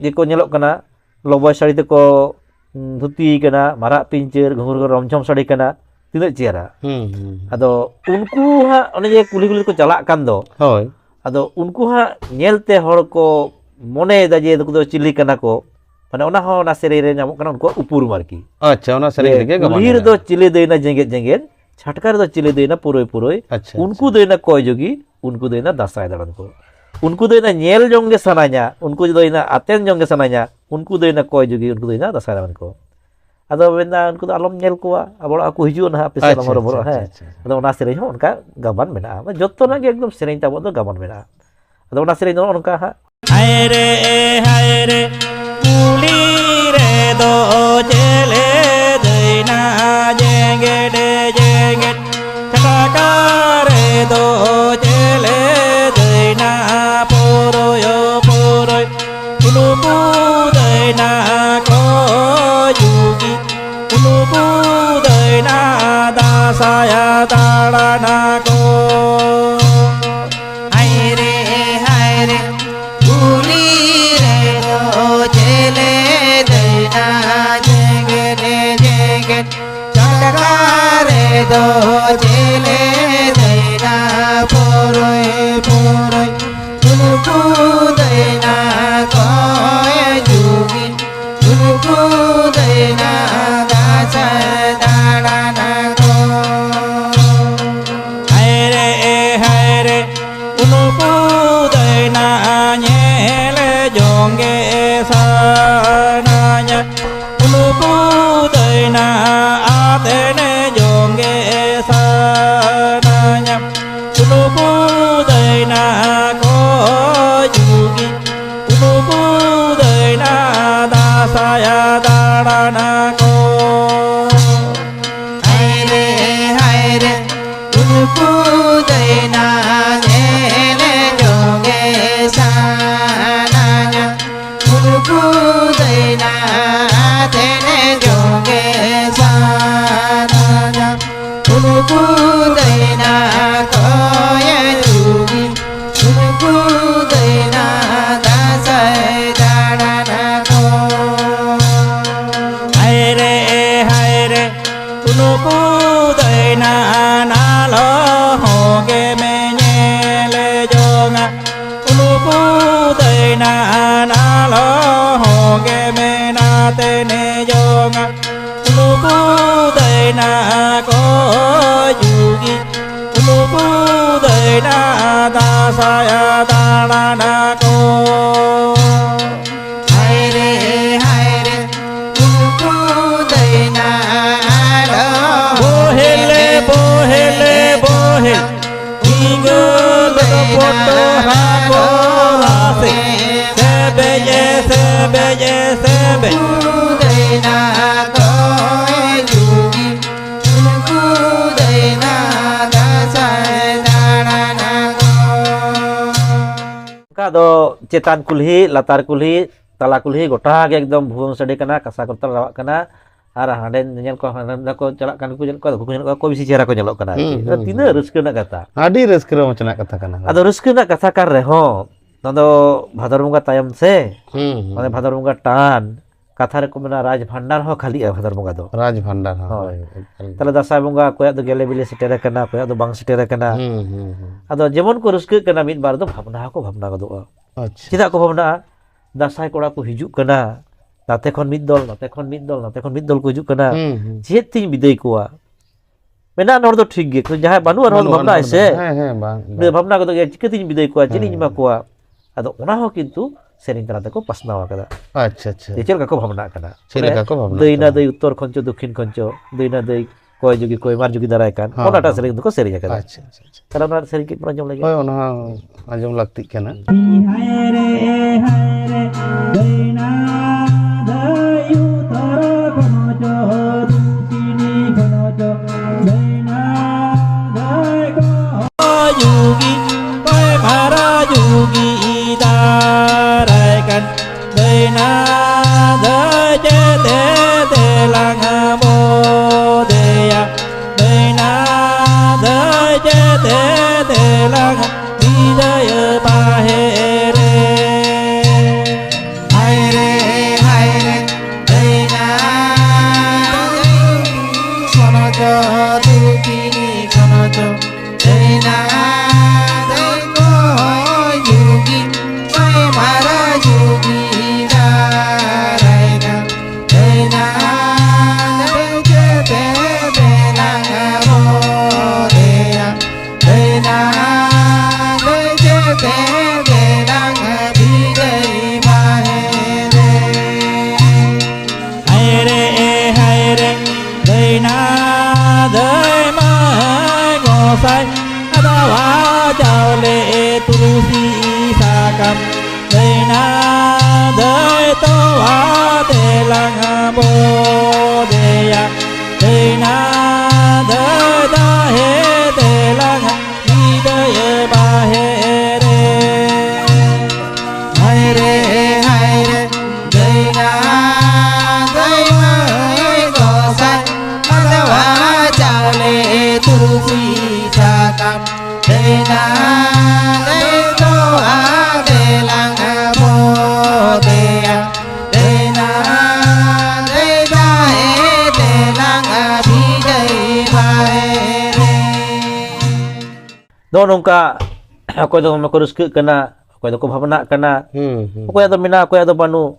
ᱜᱮᱠᱚ ᱧᱮᱞᱚᱜ ᱠᱟᱱᱟ, ᱞᱚᱵᱚᱭ ᱥᱟᱹᱲᱤ ᱛᱮᱠᱚ, ᱩᱸ, ᱫᱷᱩᱛᱤ ᱠᱟᱱᱟ, ᱢᱟᱨᱟᱜ ᱯᱤᱧᱪᱟᱹᱨ, ᱜᱷᱩᱸᱜᱩᱨ ᱠᱚ ᱨᱚᱢᱡᱷᱚᱢ ᱥᱟᱹᱲᱤ ᱠᱟᱱᱟ, ᱛᱤᱱᱟᱹᱜ ᱪᱮᱦᱨᱟ᱾ ᱦᱩᱸ, ᱦᱩᱸ, ᱦᱩᱸ᱾ ᱟᱫᱚ ᱩᱱᱠᱩ ᱦᱟᱸᱜ ᱚᱱᱮ ᱡᱮ ᱠᱩᱞᱦᱤ ᱠᱩᱞᱦᱤ ᱠᱚ ᱪᱟᱞᱟᱜ ᱠᱟᱱ ᱫᱚ, ᱦᱳᱭ᱾ ᱟᱫᱚ ᱩᱱᱠᱩ ᱦᱟᱸᱜ ᱧᱮᱞᱛᱮ ᱦᱚᱲ ᱠᱚ ᱢᱚᱱᱮᱭᱮᱫᱟ ᱡᱮ ᱱᱩᱠᱩ ᱫᱚ ᱪᱤᱞᱤ ᱠᱟᱱᱟ ᱠᱚ, ᱢᱟᱱᱮ ᱚᱱᱟ ᱦᱚᱸ ᱚᱱᱟ ᱥᱮᱨᱮᱧ ᱨᱮ ᱧᱟᱢᱚᱜ ᱠᱟᱱᱟ ᱩᱱᱠᱩᱣᱟᱜ ᱩᱯᱨᱩᱢ ᱟᱨᱠᱤ᱾ ᱟᱪᱪᱷᱟ, ᱚᱱᱟ ᱥᱮᱨᱮᱧ ᱡᱮ ᱨᱮᱜᱮ ᱜᱟᱵᱟᱱ ᱠᱩᱞᱦᱤ ᱨᱮᱫᱚ ᱢᱮᱱᱟᱜᱼᱟ᱾ ᱪᱤᱞᱤ ᱫᱟᱹᱭᱱᱟ ᱡᱮᱜᱮᱫ ᱡᱮᱜᱮᱫ, ᱪᱷᱟᱴᱠᱟ ᱨᱮᱫᱚ ᱪᱤᱞᱤ ᱫᱟᱹᱭᱱᱟ ᱯᱩᱨᱟᱹᱭ ᱯᱩᱨᱟᱹᱭ, ᱟᱪᱪᱷᱟ, ᱩᱱᱠᱩ ᱟᱪᱪᱷᱟ᱾ ᱫᱟᱹᱭᱱᱟ ᱠᱚᱭ ᱡᱩᱜᱤ, ᱩᱱᱠᱩ ᱫᱟᱹᱭᱱᱟ ᱫᱟᱸᱥᱟᱭ ᱫᱟᱬᱟᱱ ᱠᱚ᱾ ᱩᱱᱠᱩ ᱫᱟᱹᱭᱱᱟ ᱧᱮᱞ ᱡᱚᱝ ᱜᱮ ᱥᱟᱱᱟᱧᱟ, ᱩᱱᱠᱩ ᱫᱟᱹᱭᱱᱟ ᱟᱛᱮᱱ ᱡᱚᱝ ᱜᱮ ᱥᱟᱱᱟᱧᱟ, ᱩᱱᱠᱩ ᱫᱟᱹᱭᱱᱟ ᱠᱚᱭ ᱡᱩᱜᱤ, ᱩᱱᱠᱩ ᱫᱟᱹᱭᱱᱟ ᱫᱟᱸᱥᱟᱭ ᱫᱟᱬᱟᱱ ᱠᱚ᱾ ᱟᱫᱚ ᱢᱮᱱᱫᱟ, "ᱩᱱᱠᱩ ᱫᱚ ᱟᱞᱚᱢ ᱧᱮᱞ ᱠᱚᱣᱟ, ᱟᱵᱚ ᱚᱲᱟᱜ ᱠᱚ ᱦᱤᱡᱩᱜᱼᱟ ᱱᱟᱦᱟᱜ, ᱟᱯᱮ ᱥᱮᱫ ᱟᱞᱚᱢ ᱟᱪᱪᱷᱟ, ᱦᱚᱨᱚᱵᱚᱨᱚᱜᱼᱟ", ᱟᱪᱪᱷᱟ, ᱦᱮᱸ᱾ ᱟᱪᱪᱷᱟ, ᱟᱪᱪᱷᱟ᱾ ᱟᱫᱚ ᱚᱱᱟ ᱥᱮᱨᱮᱧ ᱦᱚᱸ ᱚᱱᱠᱟ ᱜᱟᱵᱟᱱ ᱢᱮᱱᱟᱜᱼᱟ, ᱡᱚᱛᱚᱱᱟᱜ ᱜᱮ ᱮᱠᱫᱚᱢ ᱥᱮᱨᱮᱧ ᱛᱟᱵᱚ ᱫᱚ ᱜᱟᱵᱟᱱ ᱢᱮᱱᱟᱜᱼᱟ᱾ ᱟᱫᱚ ᱚᱱᱟ ᱥᱮᱨᱮᱧ ᱫᱚ ᱱᱚᱜᱼᱚ ᱱᱚᱝᱠᱟ ᱦᱟᱸᱜ᱾ ᱦᱟᱭ ᱨᱮ, ᱦᱟᱭ ᱨᱮ, ᱠᱩᱞᱦᱤ ᱨᱮᱫᱚ ᱪᱮᱞᱮ ᱫᱟᱹᱭᱱᱟ ᱡᱮᱜᱮᱫ ᱡᱮᱜᱮᱫ, ᱪᱷᱟᱴᱠᱟ ᱨᱮᱫᱚ ᱪᱮᱞᱮ ᱫᱟᱹᱭᱱᱟ ᱯᱚᱨᱚᱭ ᱯᱚᱨᱚᱭ, ᱱᱩᱠᱩ ᱫᱟᱹᱭᱱᱟ ᱠᱚ ᱡᱩᱜᱤ, ᱱᱩᱠᱩ ᱫᱟᱹᱭᱱᱟ ᱫᱟᱸᱥᱟᱭ ᱫᱟᱬᱟᱱᱟ ᱠᱚ᱾ ᱦᱟᱭ ᱨᱮ, ᱦᱟᱭ ᱨᱮ, ᱠᱩᱞᱦᱤ ᱨᱮᱫᱚ ᱪᱮᱞᱮ ᱫᱟᱹᱭᱱᱟ ᱡᱮᱜᱮᱫ ᱡᱮᱜᱮᱫ, ᱪᱷᱟᱴᱠᱟ ᱨᱮᱫᱚ ᱪᱮᱞᱮ ᱫᱟᱹᱭᱱᱟ ᱯᱚᱨᱚᱭ ᱯᱚᱨᱚᱭ, ᱱᱩᱠᱩ ᱫᱟᱹᱭᱱᱟ ᱠᱚᱭ ᱡᱩᱜᱤ, ᱱᱩᱠᱩ ᱫᱟᱹᱭᱱᱟ ᱫᱟᱸᱥᱟᱭ ᱫᱟᱬᱟᱱᱟ ᱠᱚ᱾ ᱦᱟᱭ ᱨᱮ, ᱦᱟᱭ ᱨᱮ, ᱩᱱᱠᱩ ᱫᱟᱹᱭᱱᱟ ᱧᱮᱞ ᱡᱚᱝ ᱜᱮ ᱥᱟᱱᱟᱧᱟ᱾ ᱩᱱᱠᱩ ᱫᱟᱹᱭᱱᱟ ᱟᱛᱮᱱ ᱡᱚᱝ ᱜᱮ ᱥᱟᱱᱟᱧᱟ᱾ ᱩᱱᱠᱩ ᱫᱟᱹᱭᱱᱟ ᱠᱚ ᱡᱩᱜᱤ, ᱩᱱᱠᱩ ᱫᱟᱹᱭᱱᱟ ᱫᱟᱸᱥᱟᱭ ᱫᱟᱬᱟᱱᱟ ᱠᱚ᱾ ᱦᱟᱭ ᱨᱮ, ᱦᱟᱭ ᱨᱮ, ᱠᱩ ᱫᱟᱹᱭᱱᱟ ᱧᱮᱞ ᱡᱚᱝ ᱜᱮ ᱥᱟᱱᱟᱧᱟ᱾ ᱩᱱᱠᱩ ᱫᱟᱹᱭᱱᱟ ᱛᱮᱱᱮ ᱡᱚᱝ ᱜᱮ ᱥᱟᱱᱟᱧᱟ᱾ ᱩᱱᱠᱩ ᱫᱟᱹᱭᱱᱟ ᱠᱚᱭᱮ ᱡᱩᱜᱤ᱾ ᱩᱱᱠᱩ ᱫᱟᱹᱭᱱᱟ ᱫᱟᱸᱥᱟᱭ ᱫᱟᱬᱟᱱᱟ ᱠᱚ᱾ ᱦᱟᱭ ᱨᱮ, ᱦᱟᱭ ᱨᱮ, ᱱᱩᱠᱩ ᱫᱟᱹᱭᱱᱟ ᱱᱟᱞᱚ ᱦᱚᱸ ᱜᱮᱢᱮ ᱧᱮᱞ ᱡᱚᱝᱟ᱾ ᱱᱩᱠᱩ ᱫᱟᱹᱭᱱᱟ ᱱᱟᱞᱚ ᱦᱚᱸ ᱜᱮᱢᱮ ᱱᱟᱛᱮ ᱱᱮ ᱡᱚᱝᱟ᱾ ᱱᱩᱠᱩ ᱫᱟᱹᱭᱱᱟ ᱠᱚ ᱡᱩᱜᱤ᱾ ᱱᱩᱠᱩ ᱫᱟᱹᱭᱱᱟ ᱫᱟᱸᱥᱟᱭ ᱫᱟᱬᱟᱱᱟ ᱠᱚ᱾ ᱦᱟᱭ ᱨᱮ, ᱦᱟᱭ ᱨᱮ, ᱩᱱᱠᱩ ᱫᱟᱹᱭᱱᱟ ᱟᱞᱚ ᱵᱚᱦᱮᱞᱮ, ᱵᱚᱦᱮᱞᱮ, ᱵᱚᱦᱮᱞ᱾ ᱤᱧ ᱫᱚ ᱯᱚᱴᱚ ᱦᱟᱠᱚ ᱨᱟᱥᱮ᱾ ᱥᱮᱵᱮᱡᱮ, ᱥᱮᱵᱮᱡᱮ, ᱥᱮᱵᱮᱡ᱾ ᱩᱱᱠᱩ ᱫᱟᱹᱭᱱᱟ ᱠᱚᱭ ᱡᱩᱜᱤ᱾ ᱩᱱᱠᱩ ᱫᱟᱹᱭᱱᱟ ᱫᱟᱸᱥᱟᱭ ᱫᱟᱬᱟᱱᱟ ᱠᱚ᱾ ᱚᱱᱠᱟ ᱫᱚ ᱪᱮᱛᱟᱱ ᱠᱩᱞᱦᱤ, ᱞᱟᱛᱟᱨ ᱠᱩᱞᱦᱤ, ᱛᱟᱞᱟ ᱠᱩᱞᱦᱤ ᱜᱚᱴᱟ ᱜᱮ ᱮᱠᱫᱚᱢ ᱵᱷᱩᱣᱟᱹᱝ ᱥᱟᱰᱮ ᱠᱟᱱᱟ, ᱠᱟᱸᱥᱟ ᱠᱚᱨᱛᱟᱞ ᱨᱟᱣᱟᱜ ᱠᱟᱱᱟ᱾ ᱟᱨ ᱦᱟᱸᱰᱮ ᱧᱮᱧᱮᱞ ᱠᱚ, ᱦᱟᱸᱰᱮ ᱠᱚ ᱪᱟᱞᱟᱜ ᱠᱟᱱ ᱠᱚ ᱧᱮᱞ ᱠᱚᱣᱟ, ᱱᱩᱠᱩ ᱠᱚ ᱧᱮᱞ ᱠᱚᱣᱟ, ᱠᱚ ᱵᱮᱥᱤ ᱪᱮᱦᱨᱟ ᱠᱚ ᱧᱮᱞᱚᱜ ᱠᱟᱱᱟ ᱟᱨᱠᱤ᱾ ᱦᱩᱸ, ᱦᱩᱸ, ᱛᱤᱱᱟᱹᱜ ᱦᱩᱸ᱾ ᱨᱟᱹᱥᱠᱟᱹ ᱨᱮᱱᱟᱜ ᱠᱟᱛᱷᱟ᱾ ᱟᱹᱰᱤ ᱨᱟᱹᱥᱠᱟᱹ ᱨᱚᱢᱚᱡᱽ ᱨᱮᱱᱟᱜ ᱠᱟᱛᱷᱟ ᱠᱟᱱᱟ᱾ ᱟᱫᱚ ᱨᱟᱹᱥᱠᱟᱹ ᱨᱮᱱᱟᱜ ᱠᱟᱛᱷᱟ ᱠᱟᱱ ᱨᱮᱦᱚᱸ, ᱱᱚᱣᱟ ᱫᱚ ᱵᱷᱟᱫᱚᱨ ᱵᱚᱸᱜᱟ ᱛᱟᱭᱚᱢ ᱥᱮ, ᱦᱩᱸ, ᱦᱩᱸ᱾ ᱢᱟᱱᱮ ᱵᱷᱟᱫᱚᱨ ᱵᱚᱸᱜᱟ ᱴᱟᱱ, ᱠᱟᱛᱷᱟ ᱨᱮᱠᱚ ᱢᱮᱱᱟ, ᱨᱟᱡᱽ ᱵᱷᱟᱱᱰᱟᱨ ᱦᱚᱸ ᱠᱷᱟᱹᱞᱤᱜᱼᱟ ᱵᱷᱟᱫᱚᱨ ᱵᱚᱸᱜᱟ ᱫᱚ᱾ ᱨᱟᱡᱽ ᱵᱷᱟᱱᱰᱟᱨ ᱦᱚᱸ, ᱦᱳᱭ᱾ ᱦᱳᱭ, ᱮᱠᱟᱞ ᱜᱮ᱾ ᱛᱟᱦᱞᱮ ᱫᱟᱸᱥᱟᱭ ᱵᱚᱸᱜᱟ ᱚᱠᱚᱭᱟᱜ ᱫᱚ ᱜᱮᱞᱮ ᱵᱤᱞᱤ ᱥᱮᱴᱮᱨ ᱟᱠᱟᱱᱟ, ᱚᱠᱚᱭᱟᱜ ᱫᱚ ᱵᱟᱝ ᱥᱮᱴᱮᱨ ᱟᱠᱟᱱᱟ᱾ ᱦᱩᱸ, ᱦᱩᱸ, ᱦᱩᱸ᱾ ᱟᱫᱚ ᱡᱮᱢᱚᱱ ᱠᱚ ᱨᱟᱹᱥᱠᱟᱹᱜ ᱠᱟᱱᱟ, ᱢᱤᱫ ᱵᱟᱨ ᱫᱚ ᱵᱷᱟᱵᱽᱱᱟ ᱦᱚᱸᱠᱚ ᱵᱷᱟᱵᱽᱱᱟ ᱜᱚᱫᱚᱜᱼᱟ᱾ ᱟᱪᱪᱷᱟ᱾ ᱪᱮᱫᱟᱜ ᱠᱚ ᱵᱷᱟᱵᱽᱱᱟᱜᱼᱟ? ᱫᱟᱸᱥᱟᱭ ᱠᱚᱲᱟ ᱠᱚ ᱦᱤᱡᱩᱜ ᱠᱟᱱᱟ, ᱱᱟᱛᱮ ᱠᱷᱚᱱ ᱢᱤᱫ ᱫᱚᱞ, ᱱᱟᱛᱮ ᱠᱷᱚᱱ ᱢᱤᱫ ᱫᱚᱞ, ᱱᱟᱛᱮ ᱠᱷᱚᱱ ᱢᱤᱫ ᱫᱚᱞ ᱠᱚ ᱦᱤᱡᱩᱜ ᱠᱟᱱᱟ᱾ ᱦᱩᱸ, ᱦᱩᱸ᱾ ᱪᱮᱫ ᱛᱤᱧ ᱵᱤᱫᱟᱹᱭ ᱠᱚᱣᱟ? ᱢᱮᱱᱟᱜ ᱦᱚᱲ ᱫᱚ ᱴᱷᱤᱠ ᱜᱮ, ᱡᱟᱦᱟᱸᱭ ᱵᱟᱹᱱᱩᱜ ᱟᱱ ᱦᱚᱲ ᱵᱟᱹᱱᱩᱜ ᱟᱱ ᱵᱷᱟᱵᱽᱱᱟᱜ ᱟᱭ ᱦᱚᱲ ᱫᱚ, ᱥᱮ, ᱦᱮᱸ, ᱦᱮᱸ, ᱵᱟᱝ, ᱩᱱᱤ ᱵᱟᱝ᱾ ᱵᱷᱟᱵᱽᱱᱟ ᱜᱚᱫᱚᱜ ᱜᱮᱭᱟ, ᱪᱤᱠᱟᱹᱛᱤᱧ ᱵᱤᱫᱟᱹᱭ ᱠᱚᱣᱟ, ᱪᱮᱫ ᱤᱧ ᱦᱮᱸ᱾ ᱮᱢᱟ ᱠᱚᱣᱟ? ᱟᱫᱚ ᱚᱱᱟ ᱦᱚᱸ ᱠᱤᱱᱛᱩ ᱥᱮᱨᱮᱧ ᱛᱟᱞᱟ ᱛᱮᱠᱚ ᱯᱟᱥᱱᱟᱣ ᱟᱠᱟᱫᱟ᱾ ᱟᱪᱪᱷᱟ, ᱟᱪᱪᱷᱟ, ᱟᱪᱪᱷᱟ᱾ ᱡᱮ ᱪᱮᱫ ᱞᱮᱠᱟ ᱠᱚ ᱵᱷᱟᱵᱽᱱᱟᱜ ᱠᱟᱱᱟ᱾ ᱪᱮᱫ ᱞᱮᱠᱟ ᱠᱚ ᱵᱷᱟᱵᱽᱱᱟᱜ ᱫᱟᱹᱭᱱᱟ ᱠᱟᱱᱟ᱾ ᱫᱟᱹᱭ ᱩᱛᱛᱚᱨ ᱠᱷᱚᱧᱪᱚ ᱫᱚᱠᱠᱷᱤᱱ ᱠᱷᱚᱧᱪᱚ, ᱫᱟᱹᱭᱱᱟ ᱫᱟᱹᱭ ᱠᱚᱭ ᱡᱩᱜᱤ ᱠᱚᱭ ᱢᱟᱨ ᱡᱩᱜᱤ ᱫᱟᱨᱟᱭ ᱠᱟᱱ, ᱦᱮᱸ, ᱚᱱᱟᱴᱟᱜ ᱦᱮᱸ᱾ ᱥᱮᱨᱮᱧ ᱫᱚᱠᱚ ᱥᱮᱨᱮᱧ ᱟᱠᱟᱫᱟ᱾ ᱟᱪᱪᱷᱟ, ᱟᱪᱪᱷᱟ, ᱟᱪᱪᱷᱟ᱾ ᱛᱟᱦᱞᱮ ᱚᱱᱟ ᱥᱮᱨᱮᱧ ᱠᱟᱹᱡ ᱵᱚᱱ ᱟᱸᱡᱚᱢ ᱞᱮᱜᱮ᱾ ᱦᱳᱭ, ᱚᱱᱟ ᱦᱚᱸ ᱟᱸᱡᱚᱢ ᱞᱟᱹᱠᱛᱤᱜ ᱠᱟᱱᱟ᱾ ᱦᱟᱭ ᱨᱮ, ᱫᱟᱹᱭᱱᱟ ᱫᱟᱹᱭ ᱩᱛᱛᱚᱨ ᱠᱷᱚᱧᱪᱚ ᱫᱚᱠᱠᱷᱤᱱ ᱠᱷᱚᱧᱪᱚ, ᱫᱟᱹᱭᱱᱟ ᱫᱟᱹᱭ ᱟᱫᱣᱟ ᱪᱟᱣᱞᱮ ᱛᱩᱨᱥᱤ ᱥᱟᱠᱟᱢ, ᱫᱟᱹᱭᱱᱟ ᱫᱟᱹᱭ ᱛᱚᱣᱟ ᱛᱮᱞᱟᱝ ᱵᱚᱫᱮᱭᱟ, ᱫᱟᱹᱭᱱᱟ ᱫᱟᱹᱭ ᱫᱟᱦᱮ ᱛᱮᱞᱟᱝ ᱵᱤᱫᱟᱹᱭ ᱵᱟᱦᱮᱨᱮ᱾ ᱦᱟᱭ ᱨᱮ, ᱦᱟᱭ ᱨᱮ, ᱫᱟᱹᱭᱱᱟ ᱫᱟᱹᱭ ᱢᱟᱹᱭ ᱜᱚᱸᱥᱟᱭ, ᱟᱫᱣᱟ ᱪᱟᱣᱞᱮ ᱛᱩᱨᱥᱤ ᱥᱟᱠᱟᱢ, ᱫᱟᱹᱭᱱᱟ ᱫᱟᱹᱭ ᱛᱚᱣᱟ ᱛᱮᱞᱟᱝ ᱵᱚᱫᱮᱭᱟ, ᱫᱟᱹᱭᱱᱟ ᱫᱟᱹᱭ ᱫᱟᱦᱮ ᱛᱮᱞᱟᱝ ᱵᱤᱫᱟᱹᱭ ᱵᱟᱦᱮᱨᱮ᱾ ᱱᱚᱜᱼᱚ ᱱᱚᱝᱠᱟ ᱚᱠᱚᱭ ᱫᱚ ᱫᱚᱢᱮ ᱠᱚ ᱨᱟᱹᱥᱠᱟᱹᱜ ᱠᱟᱱᱟ, ᱚᱠᱚᱭ ᱫᱚᱠᱚ ᱵᱷᱟᱵᱽᱱᱟᱜ ᱠᱟᱱᱟ, ᱦᱩᱸ, ᱦᱩᱸ᱾ ᱚᱠᱚᱭᱟᱜ ᱫᱚ ᱢᱮᱱᱟᱜᱼᱟ, ᱚᱠᱚᱭᱟᱜ ᱫᱚ ᱵᱟᱹᱱᱩᱜ᱾